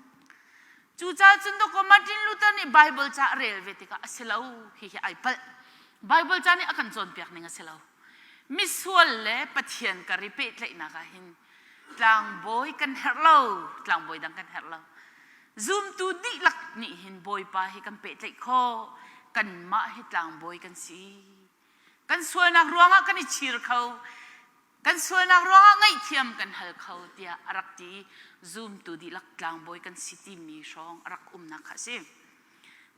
Cucaah cun dawkaw Martin Luther nih Bible ca a rel ve tikah a si lo hihi ai palh. Bible ca nih a kan cawnpiak ning a si lo. Misual le Pathian kar i pehtlaihnak ah hin tlangbawi kan herh lo, tlangbawi dang kan herh lo. Zumtu dihlak nih hin Bawipa hi kan pehtlaih khawh. Kanmah hi tlangbawi kan si. Kan sualnak ruangah kan i chir kho. Kan sualnak ruangah ngaihthiam kan hal kho tiah a rak ti i zumtu dihlak tlangbawi kan si timi hrawng a rak umnak kha a si.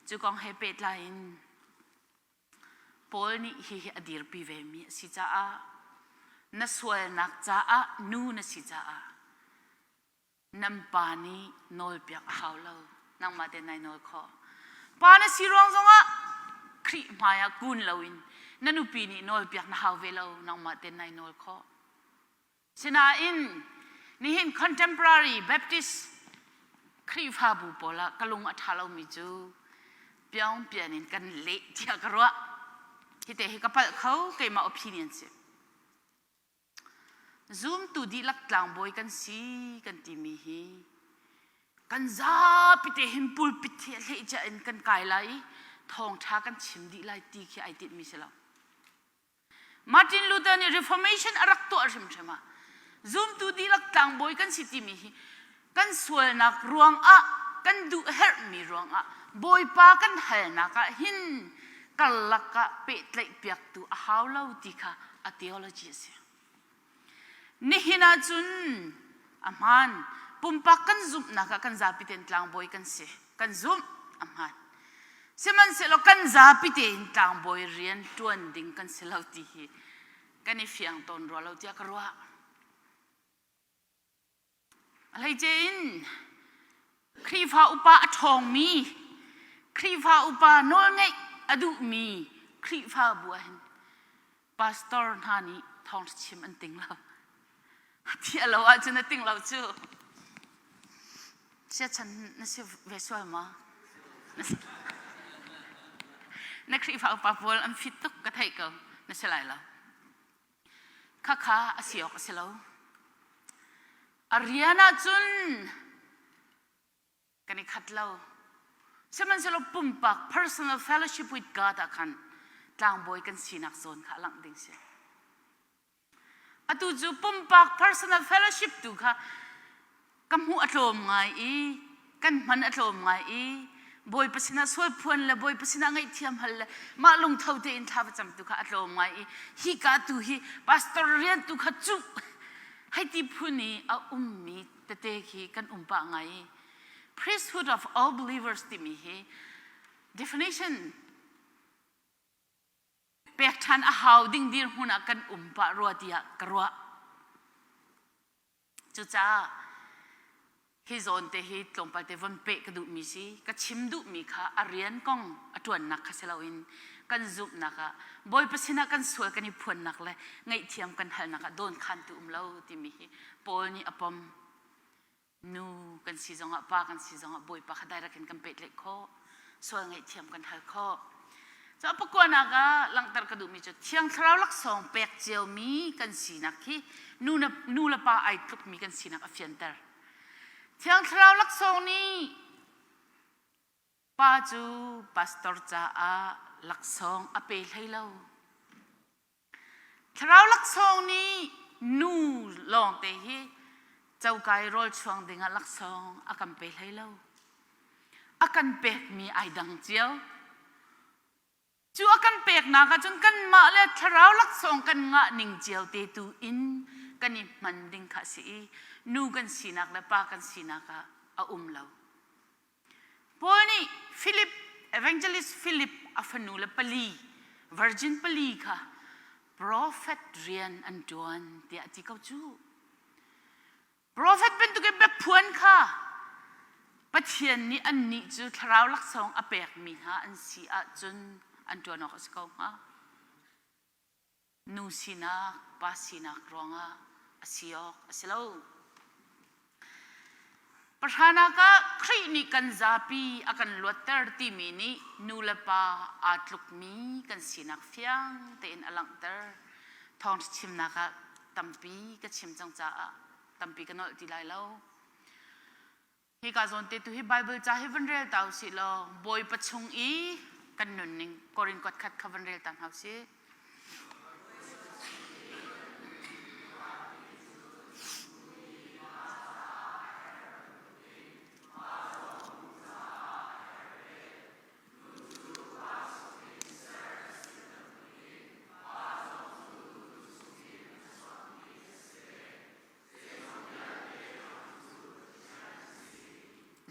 Cu kong he pehtlai in Paul nih hihi a dirpi vemi a si caah na sualnak caah nu na si caah nan pa nih nawlpiak a hau lo nangmah te nai nawl khawh pa na si ruang zongah Khrih hmai ah kun loin na nupi nih nawlpiak na hau ve lo nangmah te nai nawl khawh Sinain nihin contemporary Baptist Khrihfabu pawl ah ka lung a ṭha lomi cu piangpian in kan leh tiah ka ruah. Hite hi ka palh kho, keimah opinion si. Zumtu dihlak tlangbawi kan si kan timi hi kan zapi te hin pulpit hi a hlehcia in kan kai lai i thawngṭha kan chim dih lai ti khi ai tinhmi si lo. Martin Luther nih Reformation a rak tuah hrimhrim ah zumtu dihlak tlangbawi kan si timi hi kan sualnak ruangah kan duh herhmi ruangah Bawipa kan halnak ah hin karlak ah pehtlaih piaktu a hau lo ti kha a theology a si. Nihin ah cun a hmaan pumpak kan zumhnak ah kan zapi tein tlangbawi kan si kan zumh a hmaan sihmanhsehlaw kan zapi tein tlangbawi rian ṭuan ding kan si lo ti hi kan i fiang tawn rua lo tiah ka ruah. A hleice in Khrihfa upa a ṭhawngmi, Khrihfa upa nawlngeih a duhmi Khrihfabu ah hin pastor hna nih thawngṭha chim an ting lo. Thiah lo ahcun a ting lo cu. Siachan na si ve sual ma? Na Khrihfa upa pawl an fit tuk ka theih ko. Na si lai lo. Khakha a si awk a si lo. A rian ahcun kan i khat lo. Sihmanhsehlaw pumpak personal fellowship with God ah khan tlangbawi kan sinak zawn kha a langh ding si. Atu cu pumpak personal fellowship tu kha ka hmuh a tlawm ngai i kan hman a tlawm ngai i Bawipa sinah sual phuan le Bawipa sinah ngaihthiam hal le mah lungtho tein thla va cam tu kha a tlawm ngai i hi ka tu hi pastor rian tu kha cuh hei ti phun i a ummi tete khi kan um pah ngai i priesthood of all believers timi hi definition pek ṭhan a hau ding dirhmun ah kan um pah rua tiah ka ruah. Cucaah hi zawn te hi tlawmpal te von peh ka duhmi si. Ka chim duhmi kha a rian kong a ṭuannak kha si loin kan zumhnak ah Bawipa sinah kan sual kan i phuannak le ngaihthiam kan halnak ah dawnkhantu um lo timi hi Paul nih a pom. Nu kan si zongah pa kan si zongah Bawipa kha direct in kan pehtlaih khawh. Sual ngaihthiam kan hal khawh. Cu a pakuanak ah langhter ka duhmi cu Thiang Thlarau laksawng pek ciomi kan sinak hi nu, nu le pa ai tlukmi kan sinak a fianter. Thiang Thlarau laksawng nih pa cu pastor caah laksawng a pe hlei lo. Thlarau laksawng nih nu lawngte hi cokai rawl chuang dingah laksawng a kan pe hlei lo. A kan pekmi ai dang cio. Cu a kan peknak ahcun kanmah le thlarau laksawng kan ngah ning cio te tu in kan i hman ding kha a si i nu kan sinak le pa kan sinak ah a um lo. Paul nih Philip, evangelist Philip a fanu le pali, virgin pali kha prophet rian an ṭuan tiah a ti ko cu. Prophet bantukin biaphuan kha Pathian nih annih cu thlarau laksawng a pekmi hna an si ahcun an ṭuan awk a si ko hnga. Nu sinak, pa sinak ruangah a si awk a si lo. Pahranak ah Khrih nih kan zapi a kan luatter timi nih nu le pa aa tlukmi kan sinak fiang tein a langhter. Thawngṭha chimnak ah tampi ka chim cang caah tampi ka nolh ti lai lo. Hika zawn te tu hi Bible ca hi van rel ta usih law Bawipa chung i kan nunning Korin kuat khat kha van rel ta hna usih.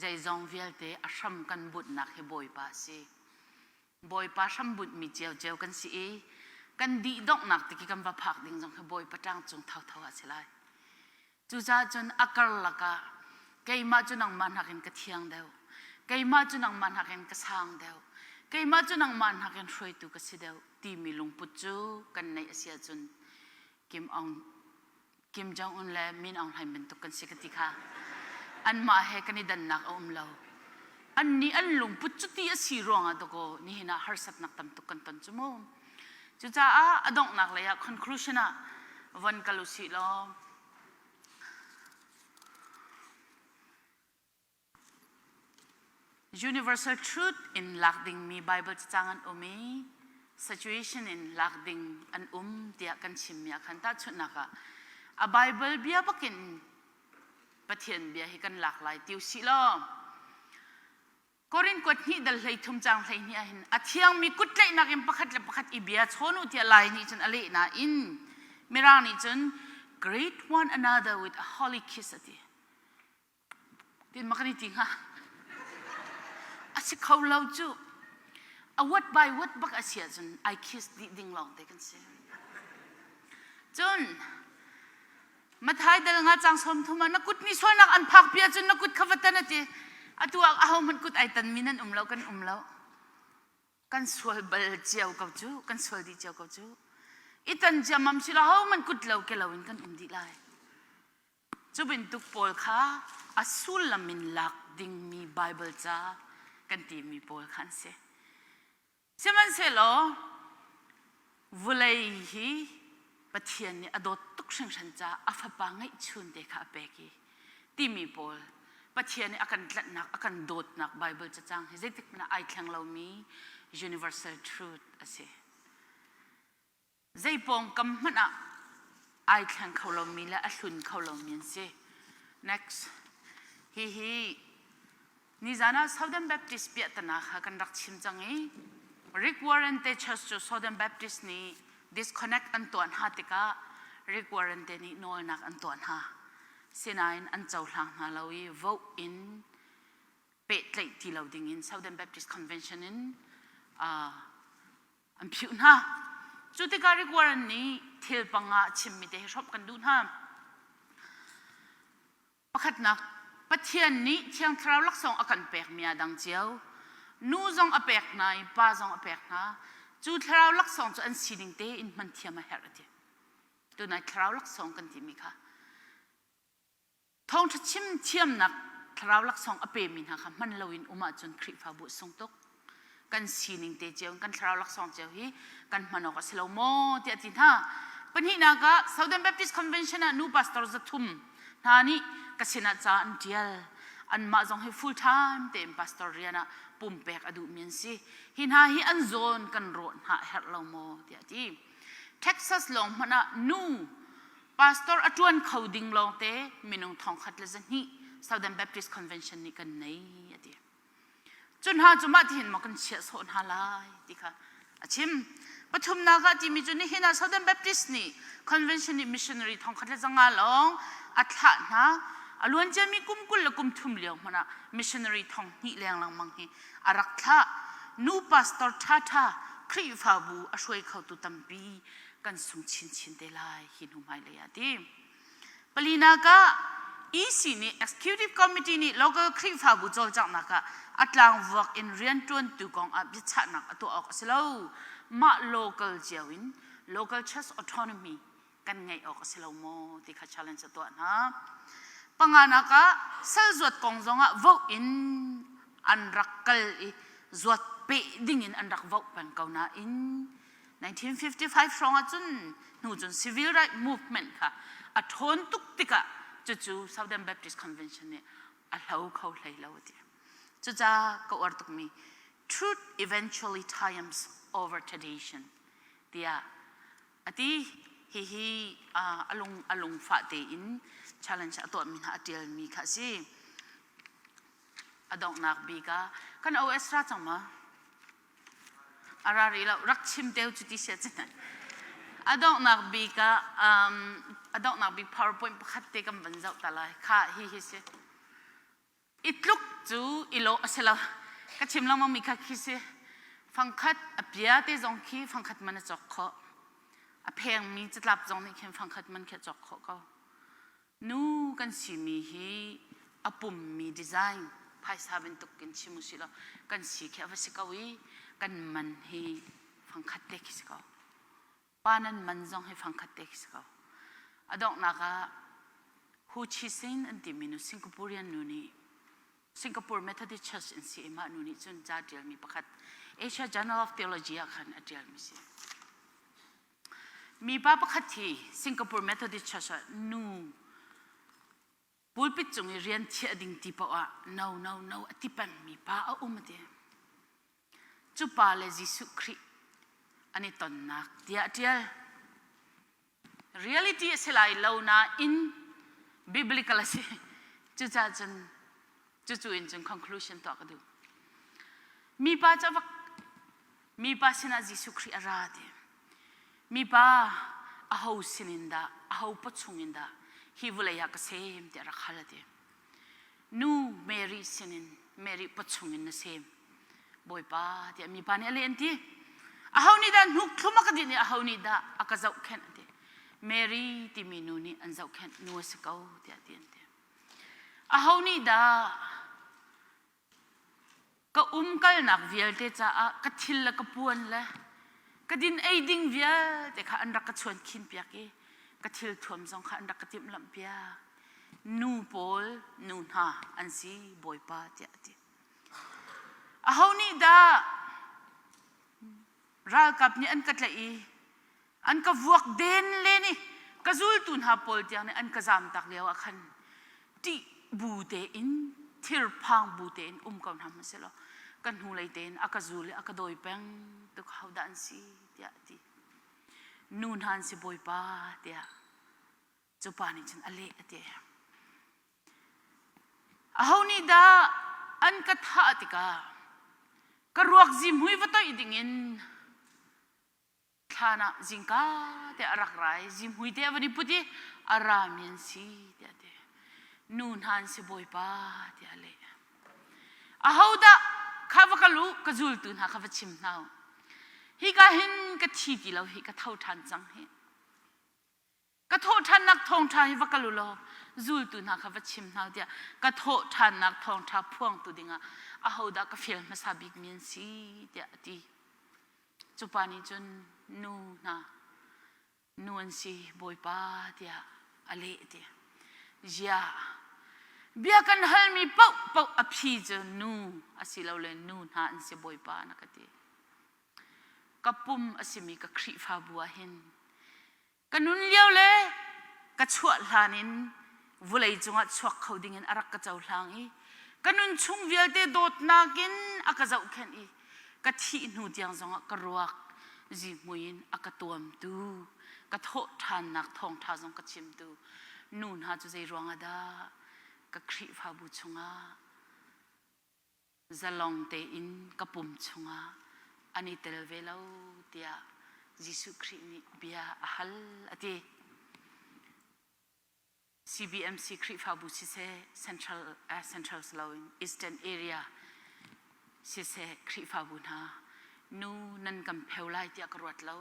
Zeizong vialte a hram kan bunhnak hi Bawipa a si. Bawipa hram bunhmi ciocio kan si i kan dih donghnak te khi kan va phak ding zong khi Bawipa ṭang cung thotho a si lai. Cucaah cun a karlak ah keimah cu nangmah nakin ka thiang deuh. Keimah cu nangmah nakin ka sang deuh. Keimah cu nangmah nakin hruaitu ka si deuh timi lungput cu kan neih a si ahcun Kim Aung Kim Jong-un le Min Aung Hlaing bantuk kan si ka ti kha. Anmah he kan i dannak a um lo. Annih an lungput cuti a si ruangah dakaw nihin ah harsatnak tam tuk kan ton cu mu. Cucaah a donghnak lei ah conclusion ah von kal usih law Universal truth in lak dingmi Bible cacang an um i situation in lak ding an um tiah kan chimmi ah khan tahchunhnak ah a Bible bia bakin Pathian bia hi kan lak lai ti usih law Korin kuat hnih dal hlei thum cang hlei hnih ahhin a thiangmi kuttlaihnak in pakhat le pakhat i bia chawn u tiah Lai nih cun a leh nain Mirang nih cun greet one another with a holy kiss a ti. Tin ma kan i ti hnga? A si kho lo cu. A word by word bak a si ahcun I kiss dih ding lawng te kan si. Cun Mathai dal nga cang som thum ah na kut mi sualnak an phak pi ahcun na kut kha va tan a ti. Atu ah aho hmanh kut ai tan mi nan um lo kan um lo. Kan sual bal cio ko cu, kan sual dih cio ko cu. I tan ciammam si lo ho hmanh kut lo ke lo in kan um dih lai. Cu bantuk pawl kha a sullam in lak dingmi Baibal ca kan timi pawl kha an si. Sihmanhsehlaw vulei hi Pathian nih a dawt tuk hringhran caah a fapa ngeihchun te kha a pek i timi pawl Pathian nih a kan tlanhnak a kan dawtnak Baibal cacang hi zeitik hmanh ah ai thleng lomi universal truth a si. Zei pawngkam hmanh ah ai thleng kho lomi le a hlun kho lomi an si. Next. Hihi Nizan ah Southern Baptist piahtana kha kan rak chim cang i Rick Warren te church cu Southern Baptist nih disconnect an tuah hna tikah Rick Warren te nih nawlnak an tuah hna. Sinain an cohlang hna lo i vote in pehtlaih ti lo dingin Southern Baptist Convention in uh, an phiuh hna. Cu tikah Rick Warren nih thil panga a chimmi te hi hrawmh kan duh hna. Pakhatnak, Pathian nih Thiang Thlarau laksawng a kan pekmi ah dang cio. Nu zong a pek hna i pa zong a pek hna. Cu thlarau laksawng cu an sining tein hman thiam a herh a ti. Tunai thlarau laksawng kan timi kha thawngṭha chim thiamnak thlarau laksawng a pemi hna kha hman loin um ahcun Khrihfabu sung tuk. Kan sining te cio kan thlarau laksawng cio hi kan hman awk a si lo maw tiah a ti hna. Pahnihnak ah Southern Baptist Convention ah nu pastor zathum hna nih ka sinah ca an ṭial. Anmah zong hi full time tein pastor rian ah pumpek a duhmi an si. Hi hna hi an zawn kan rawh hna a herh lo maw tiah a ti. Texas lawng hmanh ah nu pastor a ṭuan kho ding lawngte minung thongkhat le zahnih Southern Baptist Convention nih kan nei a ti. Cu hna cu mah tihin maw kan chiah sawh hna lai ti kha a chim. Pathumnak ah timi cu nihin ah Southern Baptist nih Convention nih missionary thongkhat le zanga lawng a thlah hna. A luan ciami kum 20 le kum thum lio hmanh ah missionary thong hnih leng lengmang hi a rak thlah. Nu pastor ṭhaṭha Khrihfabu a hruai khotu tampi kan sung chinchin te lai hi hnu hmailei ah ti. Palinak ah EC nih Executive Committee nih local Khrihfabu cawlcanghnak ah a tlangvuak in rianṭuantu kong ah biachahnak a tuah awk a si lo. Mah local cio in local church autonomy kan ngeih awk a si lo maw ti kha challenge a tuah hna. Panganak ah sal zuat kong zong ah vote in an rak kal i zuat peh ding in an rak vote peng ko nain 1955 hrawng ah cun hnu cun civil right movement kha a ṭhawn tuk tikah cucu Southern Baptist Convention nih a hlo kho hlei lo a ti. Cucaah ka uar tukmi truth eventually triumphs over tradition tiah a ti. Hihi a lung a lungfah tein challenge a tuahmi hna a ṭialmi kha a si. A donghnak bik ah kan OS ra cang ma? A ra rih lo. Rak chim teu cu ti sia cun. A donghnak bik ah um, a donghnak bik PowerPoint pakhat te kan van zoh ta lai. Kha hi hi si. I tluk cu i lawh a si lo. Ka chim lengmang mi kha khi si. Fangkhat a pia te zong khi fangkhat man a cawk khawh. A phengmi catlap zong nih khin fangkhat man khi a cawk khawh ko. Nu kan simi hi a pummi design phaisa bantuk in chim usih law kan si khi a va si ko i kan man hi fangkhat te khi si ko. Pa nan man zong hi fangkhat te khi si ko. A donghnak ah Hu Chi Sin an timi nu Singaporean nu nih Singapore Methodist Church in si i mah nu nih cun ca ṭialmi pakhat Asia Journal of Theology ah khan a ṭialmi si. Mipa pakhat hi Singapore Methodist Church ah nu pulpit cung i rian thiah ding ti paoh ah no no no a ti pengmi pa a um a ti. Cu pa le Jesuh Khrih an i tonnak tiah a ṭial. Reality a si lai lo nain biblical a si. Cucaah cun cucu in cun conclusion tuah ka duh. Mipa cu a va mipa sinah Jesuh Khrih a ra ti. Mipa aho sinin dah aho pawchung in dah hi vawlei ah ka sem tiah rak hal a ti. Nu Mary sinin Mary pawchung in na sem. Bawipa tiah mipa nih a leh an ti. Aho nih dah hnuk thlum a ka dinh i aho nih dah a ka zohkhenh a ti. Mary timi nu nih an zohkhenh nu a si ko tiah ti an ti. Aho nih dah ka umkalnak vialte caah ka thil le ka puan le ka din ei ding vialte kha an rak ka chuan khin piak i ka thil thuam zong kha an rak ka timhlamh piak. Nu pawl nu hna an si Bawipa tiah a ti. Aho nih dah ralkap nih an ka tlaih i an ka vuak den len i ka zultu hna pawl tiang nih an ka zamtak lio ah khan ṭih bu tein thirphang bu tein um ko hna hmanhsehlaw ka hnulei tein a ka zul i a ka dawi peng tuk hodah an si tiah a ti. Nu hna an si Bawipa tiah cu pa nih cun a leh a ti. Aho nih dah An ka thah tikah ka ruak zihmui va toih dingin thlan ah zingka te a rak ra i zihmui te a van i put i a rami an si tiah a ti. Nu hna an si bawipa tiah a leh. Ahodah kha va kal u ka zultu hna kha va chim hna u. Hika hin ka thi ti lo hi ka tho ṭhan cang hi. Ka thawhṭhannak thawngṭha hi va kal u law zultu hna kha va chim hna u tiah ka thawhṭhannak thawngṭha phuangtu dingah ahodah ka fial hmasa bikmi an si tiah a ti. Cu pa nih cun nu hna nu an si Bawipa tiah a leh ti. Ziah bia kan halmi paohpaoh a phi cu nu asilole nu hna an si Bawipa na ka ti. Ka pum a simi ka Khrihfabu ah hin Ka nun lio le ka chuah hlan in vulei cungah chuak kho dingin a rak ka cohlang i ka nun chung vialte dawtnak in a ka zohkhenh i ka thih hnu tiang zongah ka ruak zihmui in a ka tuamtu ka thawh ṭhannak thawngṭha zong ka chimtu nu hna cu zei ruangah dah ka Khrihfabu chungah zalong tein ka pum chungah an i tel ve lo tiah Jesuh Khrih nih bia a hal a ti. CBMC Khrihfabu siseh Central uh, Central loin Eastern Area siseh Khrihfabu hna nu nan kan pheu lai tiah ka ruat lo.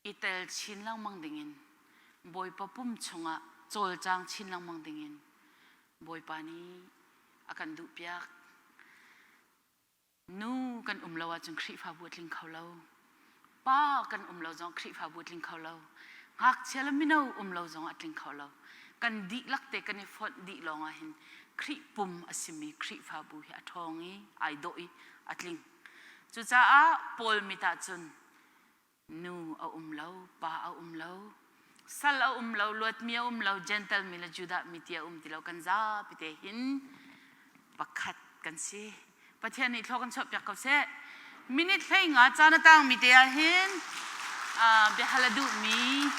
I tel chin lengmang dingin Bawipa pum chungah cawlcang chin lengmang dingin Bawipa nih a kan duhpiak. Nu kan um lo ahcun Khrihfabu a tling kho lo. Pa kan um lo zong Khrihfabu a tling kho lo. Ngakchia le mino um lo zong a tling kho lo. Kan dihlak te kan i fonh dih lawng ah hin Khrih pum a simi Khrihfabu hi a ṭhawng i ai dawh i a tling. Cucaah Paul mit ah cun Nu a um lo, pa a um lo, sal a um lo, luatmi a um lo, Gentle mi le Judah mi ti a um ti lo. Kan zapi te hin pakhat kan si. Pathian nih thlaw kan chuahpiak ko seh. Minute hlei nga caan a tangmi te ah hin biahal a duhmi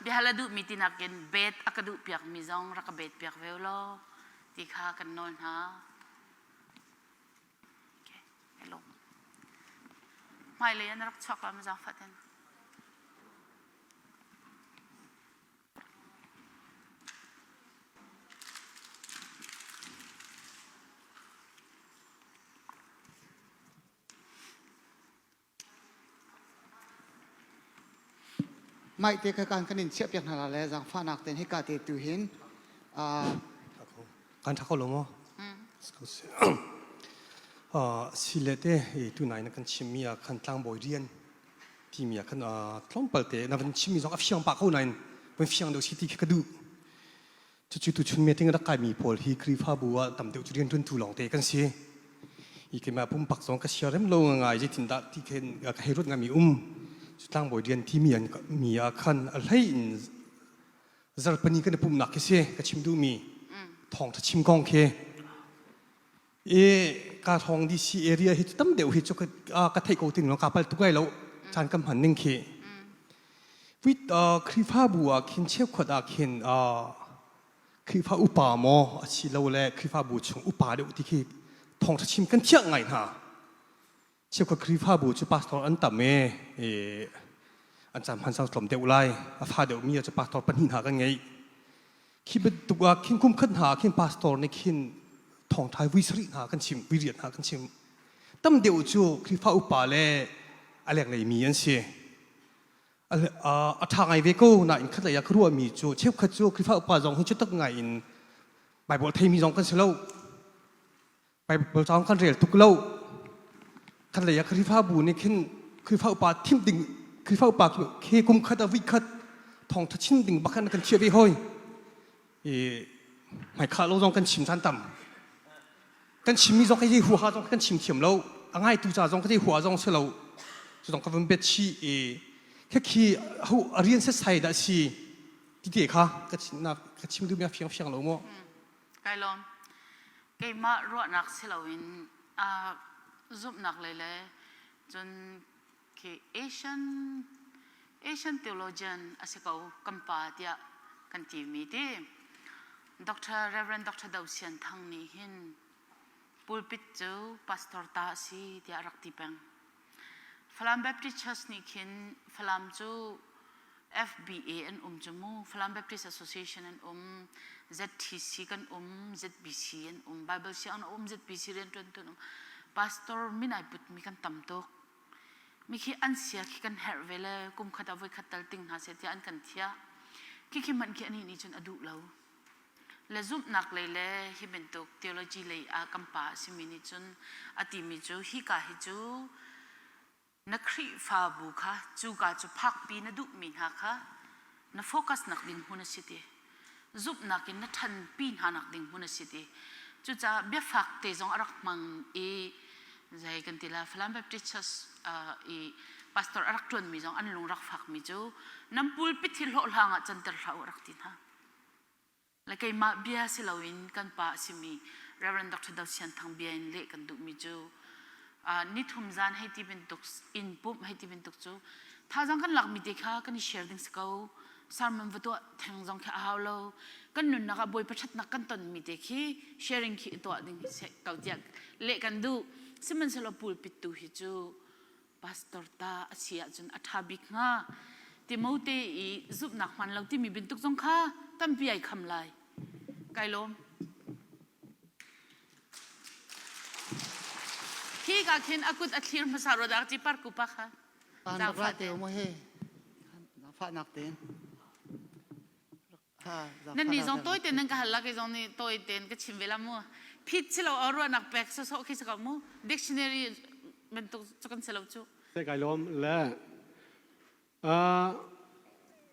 biahal a duhmi tinak in bet a ka duh piakmi zong rak ka bet piak ve law ti kha kan nawl hna. Okay, hello. Hmailei an rak chuak la ma zaangfah ten. Mike te kha kan kan in chiah piak hna la le zaangfahnak ten hika te tu hin kan tha kho lo maw si le te tu nai na kan chimmi ah khan tlangbawi rian timi ah khan tlawmpal te na van chimmi zong a fiang pah ko nain van fiang deuh si ti khi ka duh Cucu tuchun meeting rak kaimi pawl hi Khrihfabu ah tam deuh cu rianṭuantu lawngte kan si. I keimah pumpak zong ka siarem lo ngai zeitindah ti khin ka hei ruat ngami um. Cu tlangbawi rian timi an mi ah khan a hlei in zarpani kan i pumhnak khi si ka chim duhmi thawngṭha chim kong khi. I ka thawng DC area hi tam deuh hi cu ka theih ko tin ka pal tuk lai lo caan kan hman ning khi. With Khrihfabu ah khin cheukhat ah khin Khrihfa upa maw asilole Khrihfabu chung upa deuh ti khi thawngṭha chim kan thiah ngai hna. Cheukhat Khrihfabu cu pastor an tam i an caan hman sang tlawm deuh lai. A fa deuhmi ah cu pastor pahnih hna kan ngei. Khi bantuk ah khin kum khat hna ah khin pastor nih khin thawngṭha vui sarih hna kan chim, vui riat hna kan chim. Tam deuh cu Khrihfa upa le a lenglei mi an si. A ṭha ngai ve ko nain khatlei ah ka ruahmi cu cheukhat cu Khrihfa upa zong hi cu tak ngai in Baibal theimi zong kan si lo. Baibal caang kan rel tuk lo. Khatlei ah Khrihfabu nih khin Khrihfa upa thim ding Khrihfa upa khi kum khat a vui khat thawngṭha chim ding bakhan kan thiah ve hoi. I hmaikhah lo zong kan chim caan tam. Kan chimmi zong khi huaha zong kan chim thiam lo. A ngaitu ca zong khi hua zong si lo. Cu zong ka vun bet chih i khi hu a rian setsai dah si ti te kha ka ka chim duhmi a fiang fiang lo maw? Kai lawm. Keimah ruahnak si loin zumhnak lei le cun khi Asian Asian theologian a si ko kan pa tiah kan timi ti. Dr. Reverend Dr. Do Sian Thang nih hin pulpit cu pastor ta a si tiah a rak ti peng. Falam Baptist Church nih khin Falam cu FBA an um cu mu Falam Baptist Association an um ZTC kan um ZBC an um Bible siang an um ZBC rianṭuantu an um pastor min ai putmi kan tam tuk mi khi an sia khi kan herh ve le kum khat ah voi khat tal ting hna seh tiah an kan thiah khi khi hmanh khi anih nih cun a duh lo le zumhnak lei le hi bantuk theology lei ah kan pa a simi nih cun a timi cu hika hi cu na Khrihfabu kha cuka cu phakpi na duhmi hna kha na focus nak ding hmun a si ti zumhnak in na ṭhanpi hna nak ding hmun a si ti cucaah biafak te zong a rak hmang i zei kan ti la Falam Baptist Church i pastor a rak ṭuanmi zong an lung rak fakmi cu nan pulpit hi hlawhhlang ah canter hlah u a rak ti hna. Le keimah bia si loin kan pa a simi Reverend Dr. Do Sian Thang bia in leh kan duhmi cu nithum zan hei ti bantuk inn pumh hei ti bantuk cu thazaang kan lakmi te kha kan i share ding si ko sermon va tuah theng zong khi a hau lo kan nunnak ah Bawipa ṭhatnak kan tonmi te khi sharing khi tuah ding ko tiah leh kan duh sihmanhsehlaw pulpit tu hi cu pastor ta a si ahcun a ṭha bik hnga Timote i zumhnak hman lo timi bantuk zong kha tampi ai kham lai kai lawm khi ka khin a kut a thlir hmasa ro dak ci par ku pa kha Pan ra te mo he fahnak ten Nan nih zong tawi ten nan ka hal la kei zong nih tawi ten ka chim ve la mu. Phit si lo ruahnak pek sawsawh khi si ko mu. Dictionary bantuk cu kan si lo cu. Te kai lawm le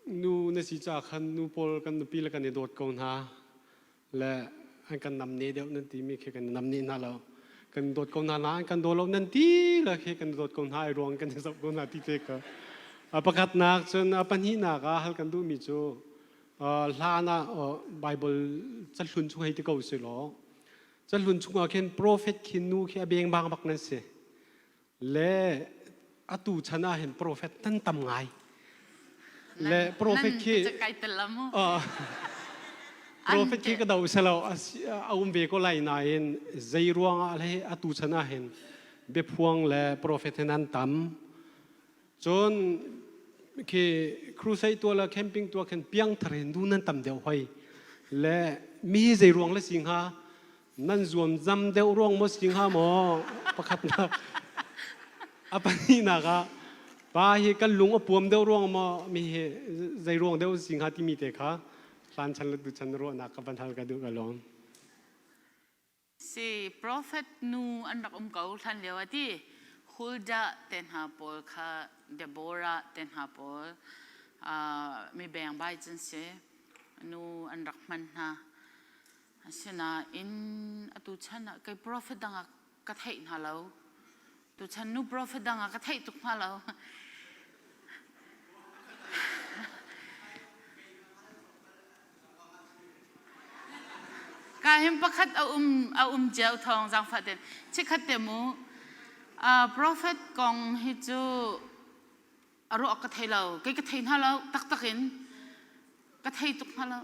nu na si ca khan nu pawl kan nupi le kan i dawt ko hna le an kan namne deuh nan timi khi kan namne hna lo kan dawt ko hna nain kan daw lo nan ti le khi kan dawt ko hna ai ruang kan i zoh ko hna ti te ka a pakhatnak cun a pahnihnak ah hal kan duhmi cu hlan ah Bible cahlun chung hei ti ko si law cahlun chungah khin prophet khi nu khi a beng bang bak nan si Le atu chan ah hin profet nan tam ngai. Le profet khi profet khi ka do selo a um ve ko lai nain zei ruang ah le atu chan ah hin biaphuang le profet hin an tam. Cun khi crusade tua le camping tua khin piangthar hin du nan tam deuh hoi. Le mi zei ruang le si hnga Nan zuam zam deuh ruang maw si hnga maw? Pakhatnak. A pahnihnak ah pa hi kan lung a puam deuh ruang maw mi hi zei ruang deuh si hnga timi te kha hlan chan le tuchan ruahnak ka van hal ka duh ka lawm. Si prophet nu an rak um ko hlan lio a ti Huldah te hna pawl kha Deborah te hna pawl mi beng bai cun si nu an rak hman hna. Asinain atu chan ah kei profet dang ah ka theih hna lo. Tuchan nu profet dang ah ka theih tuk hna lo. Ka hin pakhat a um a um cio thawng zaangfah ten chikhat te mu prophet kong hi cu a ruah ka thei lo kei ka thei hna lo taktak in ka thei tuk hna lo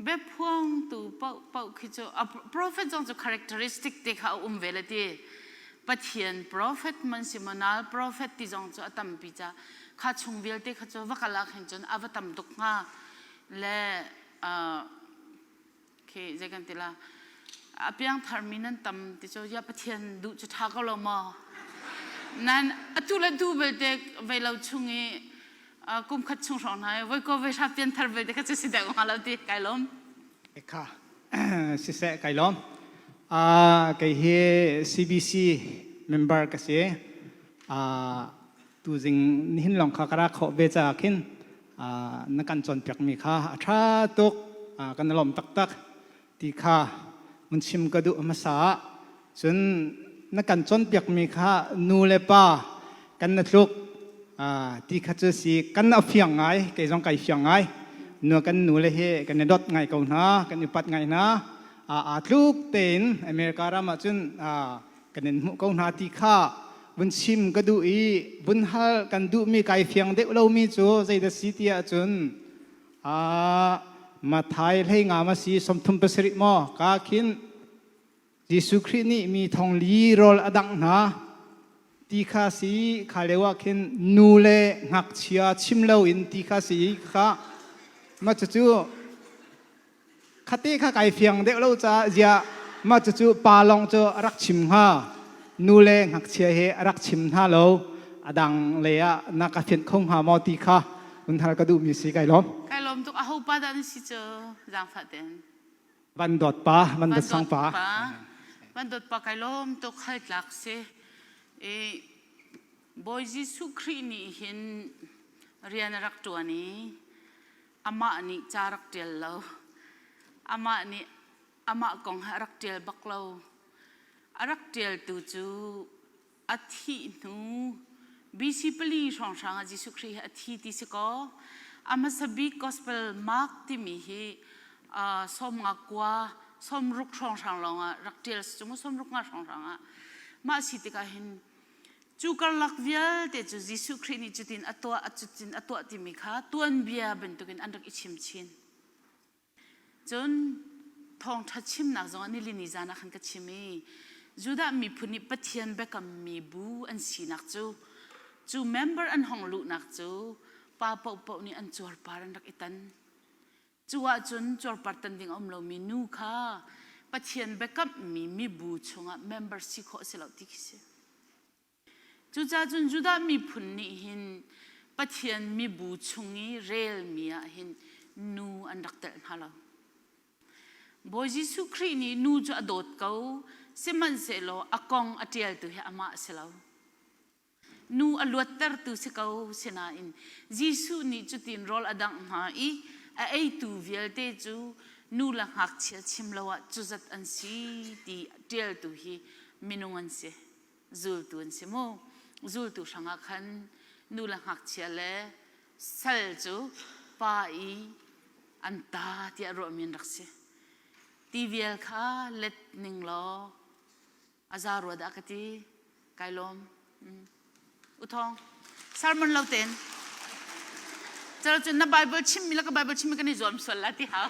biaphuangtu paoh paoh khi cu a prophet zong cu characteristic te kha a um ve le ti Pathian prophet man si manal prophet ti zong cu a tampi ca kha chung vialte kha cu va kal ah khin cun a va tam tuk hnga le Khi zei kan ti la a piangthar mi nan tam ti cu ya Pathian duh cu ṭha ko lo maw? Nan atu le tu belte vei lo chung i kum khat chung hrawng hna i voi ko voi hra pianthar belte kha cu si deuh hnga lo ti kai lawm. Kha siseh kai lawm. Kei hi CBC member ka si. Tuzing nihin lawng kha ka ra khawh ve caah khin na kan cawnpiakmi kha a ṭha tuk kan i lawm taktak ti kha mun chim ka duh hmasa ah cun na kan cawnpiakmi kha nu le pa kan na tluk ti kha cu si kan a fiang ngai kei zong kai fiang ngai nu kan nu le hi kan i dawt ngai ko hna kan i upat ngai hna aa tluk tein America ram ah cun kan in hmuh ko hna ti kha vun chim ka duh i vun hal kan duhmi kai fiang deuh lomi cu zeidah si ti ahcun. Mathai hlei nga ma si 37 maw ka khin Jesuh Khrih nih mi thong li rawl a dangh hna ti kha si kha lio ah khin nu le ngakchia chim loin ti kha si kha mah cucu khate kha kai fiang deuh lo caah ziah mah cucu pa lawng cu a rak chim hnga nu le ngakchia he a rak chim hna lo a dang lei ah na ka fianh kho hnga maw ti kha hun hal ka duhmi si kai lawm. Kai lawm tuk aho pa dah na si cu zaangfah tein. Van dawt pa, van dawt sang pa. Van dawt pa kai lawm tuk hal tlak si. I Bawi Jesuh Khrih nih hin rian a rak ṭuan i amah nih ca rak ṭial lo. Amah nih amah kong hi a rak ṭial bak lo. A rak ṭialtu cu a thih hnu BC pali hrawnghrang ah Jesuh Khrih hi a thi ti si kaw a hmasa bik Gospel Mark timi hi 50 kua 60 hrawnghrang lawng ah rak ṭial si cu 60 nga hrawnghrang ah mah si tikah hin cu karlak vialte cu Jesuh Khrih nih cutin a tuah a cutin a tuah timi kha tuanbia bantukin an rak i chim chin. Cun thawngṭha chimnak zongah nilini zan ah khan ka chim i Judah miphun nih Pathian biakammi bu an sinak cu cu member an hong luhnak cu pa paohpaoh nih an cuarpar an rak i tan. Cu ahcun cuarpar tan ding a um lomi nu kha Pathian biakammi mibu chungah member si khawh a si lo ti khi si. Cucaah cun Judah miphun nih hin Pathian mibu chung i relmi ah hin nu an rak telh hna lo. Bawi Jesuh Khrih nih nu cu a dawt ko, sihmanhsehlaw a kong a ṭialtu hi amah a si lo. Nu a luattertu si ko, sinain Jesuh nih cutin rawl a dangh hna i a eitu vialte cu nu le ngakchia chim lo ah cuzat an si ti ṭialtu hi minung an si. Zultu an si mu. Zultu hrangah khan nu le ngakchia le sal cu pa i an ta tiah ruahmi an rak si. Ti vial kha let ning law a za rua dah ka ti. Kai lawm. U Thawng, sermon lo ten. Cal cun na Bible chimmi le ka Bible chimmi kan i zuam sual la ti hau.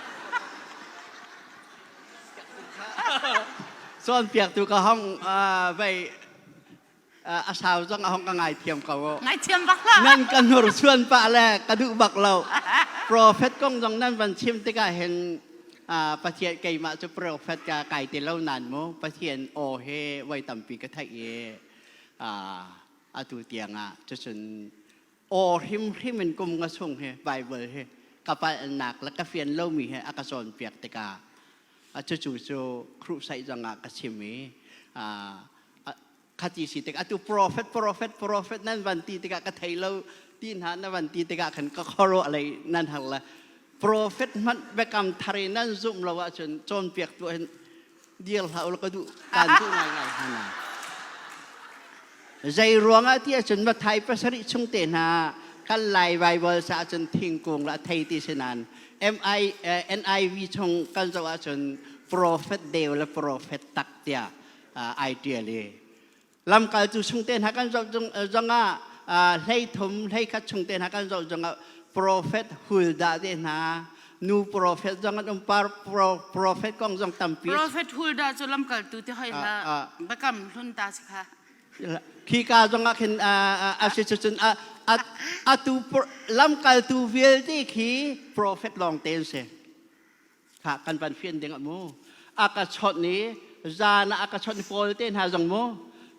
Cawnpiaktu ka hong vei a sau zong a hong ka ngaithiam ko. Ngaithiam bak la. Nan ka hnursuan pah le ka duh bak lo. Prophet kong zong nan van chim tikah hin Pathian keimah cu prophet ka kai ti lo nan mu Pathian aw he voi tampi ka theih i atu tiang ah cucun aw hrimhrim in kum nga chung hi Bible hi ka palhnak le ka fian lomi he a ka cawnpiak tikah cucu cu kruhsaih zongah ka chim i khati si tik atu prophet prophet prophet nan van ti tikah ka thei lo ti hna na van ti tikah khan ka khuaruah lei nan har le prophet hmanh biakam thar i nan zumh lo ahcun cawnpiak tu hin dir hlah u ka duh kaan duh ngaingai hna Zei ruangah ti ahcun Mathai pasarih chung te hna kan Lai Bible sa ahcun thingkung le thei ti si nain MI, NIV chung kan zoh ahcun prophet deu le prophet tak tiah ai ṭial i lamkaltu chung te hna kan zoh zongah hlei thum hlei khat chung te hna kan zoh zongah prophet Huldah te hna nu prophet zong an um par prophet kong zong tampi prophet Huldah cu lamkaltu ti hoi hlah biakam hlun ta si kha Khi ka zong ah khin a si cun atu lamkaltu vialte khi prophet lawng te an si. Kha kan van fian ding mu. A ka chawnh i zan ah a ka chawnh Paul te hna zong mu.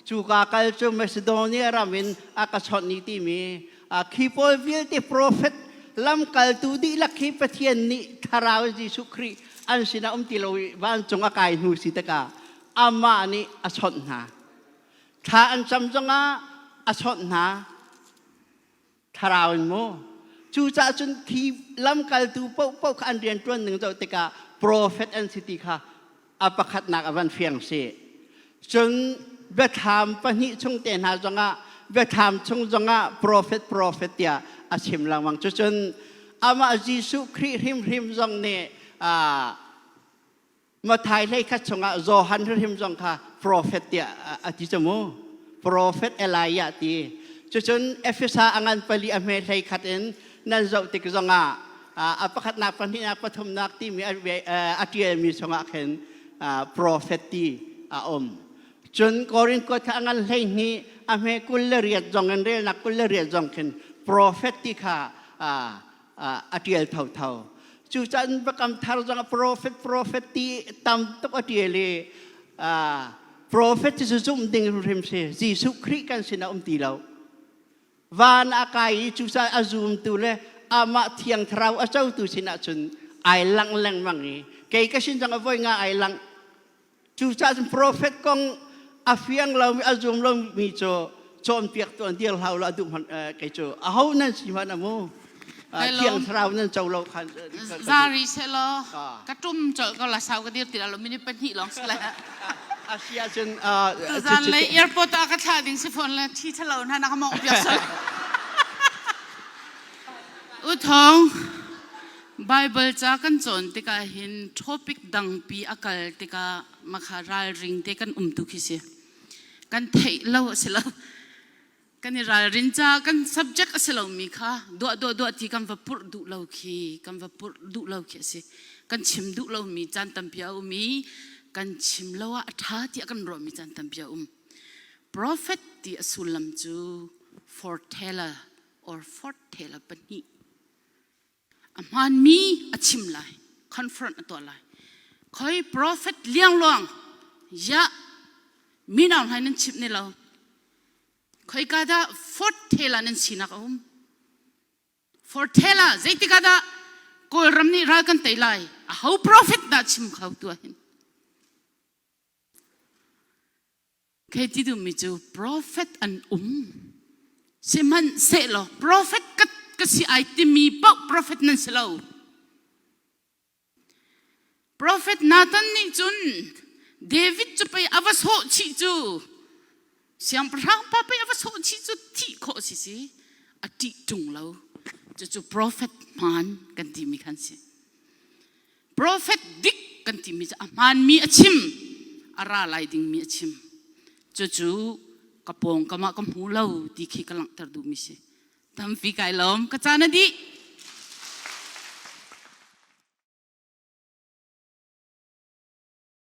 Cu ka kal cu Macedonia ram in a ka chawnh ni timi khi pawl vialte prophet lamkaltu dihlak khi Pathian nih thlarau Jesuh Khrih an sinah um ti lo i vancung a kai hnu si tikah amah nih a chawnh hna. Thla an cam zongah a chawnh hna. Thlarau in mu. Cucaah cun khi lamkaltu paohpaoh kha an rianṭuan ning zoh tikah profet an si ti kha a pakhatnak a van fiang si. Cun biathlam pahnih chung te hna zongah biathlam chung zongah profet profet tiah a chim lengmang. Cucun amah Jesuh Khrih hrimhrim zong nih Mathai hlei khat chungah Johan hrimhrim zong kha prophet tiah a ti cu mu. Prophet Elijah ti. Cucun Efesa a ngan pali a hme hlei khat in nan zoh tik zongah A pakhatnak, pahnihnak, pathumnak timi a ṭialmi chungah khin prophet ti a um. Cun Korin kuat kha a ngan 12 a hme 28 zong in relnak 28 zong khin prophet ti kha a ṭial thotho. Cucaah Biakam Thar zong ah prophet prophet ti tam tuk a ṭial i prophet cu zumh ding hrimhrim si. Jesuh Khrih kan sinah um ti lo. Van a kai i cucaah a zumtu le amah Thiang Thlarau a cotu sinah cun ai langh lengmang i kei ka sin zong ah voi nga ai langh. Cucaah cun profet kong a fiang lomi a zum lomi cu cawnpiaktu an dir hlau lo a duh hmanh kei cu aho nan si hmanh amu thiang thlarau nan co lo khan zari se law ka tum colh ko la sau ka dir ti lo minute pahnih lawng si lai asia cun tuzan le airport ah ka thlah ding si phone le thi thalo hna na ka mong piak sal U Thawng, Bible ca kan cawn tikah hin topic dangpi a kal tikah makha ralring te kan um tu khi si. Kan theih lo a si lo. Kan i ralrin ca kan subject a si lomi kha duah duah duah ti kan va purh duh lo khi kan va purh duh lo khi a si. Kan chim duh lomi caan tampi a um i kan chim lo ah a ṭha tiah kan ruahmi caan tampi a um. Prophet ti a sullam cu foreteller or fortteller pahnih a hmaanmi a chim lai confront a tuah lai khoi prophet liangluang ya minau hlai nan chimh ne lo khoi ka dah fortteller nan sinak a um fortteller zeitik ah dah kawlram nih ral kan tei lai a ho prophet dah chim kho tu hin Khi ti duhmi cu prophet an um. Sihmanhsehlaw prophet ka, ka si ai timi paoh prophet nan si lo. Prophet Nathan nih cun David cu pei a va sawh chih cu siangpahrang pa pei a va sawh chih cu thih khawh si si a ṭih ṭung lo. Cucu prophet hmaan kan timi khan si. Profet dik kan timi cu a hmaanmi a chim, a ra lai dingmi a chim. Cucu ka pawngkam ah ka hmu lo ti khi ka langhter duhmi si. Tampi kai lawm. Ka caan a dih.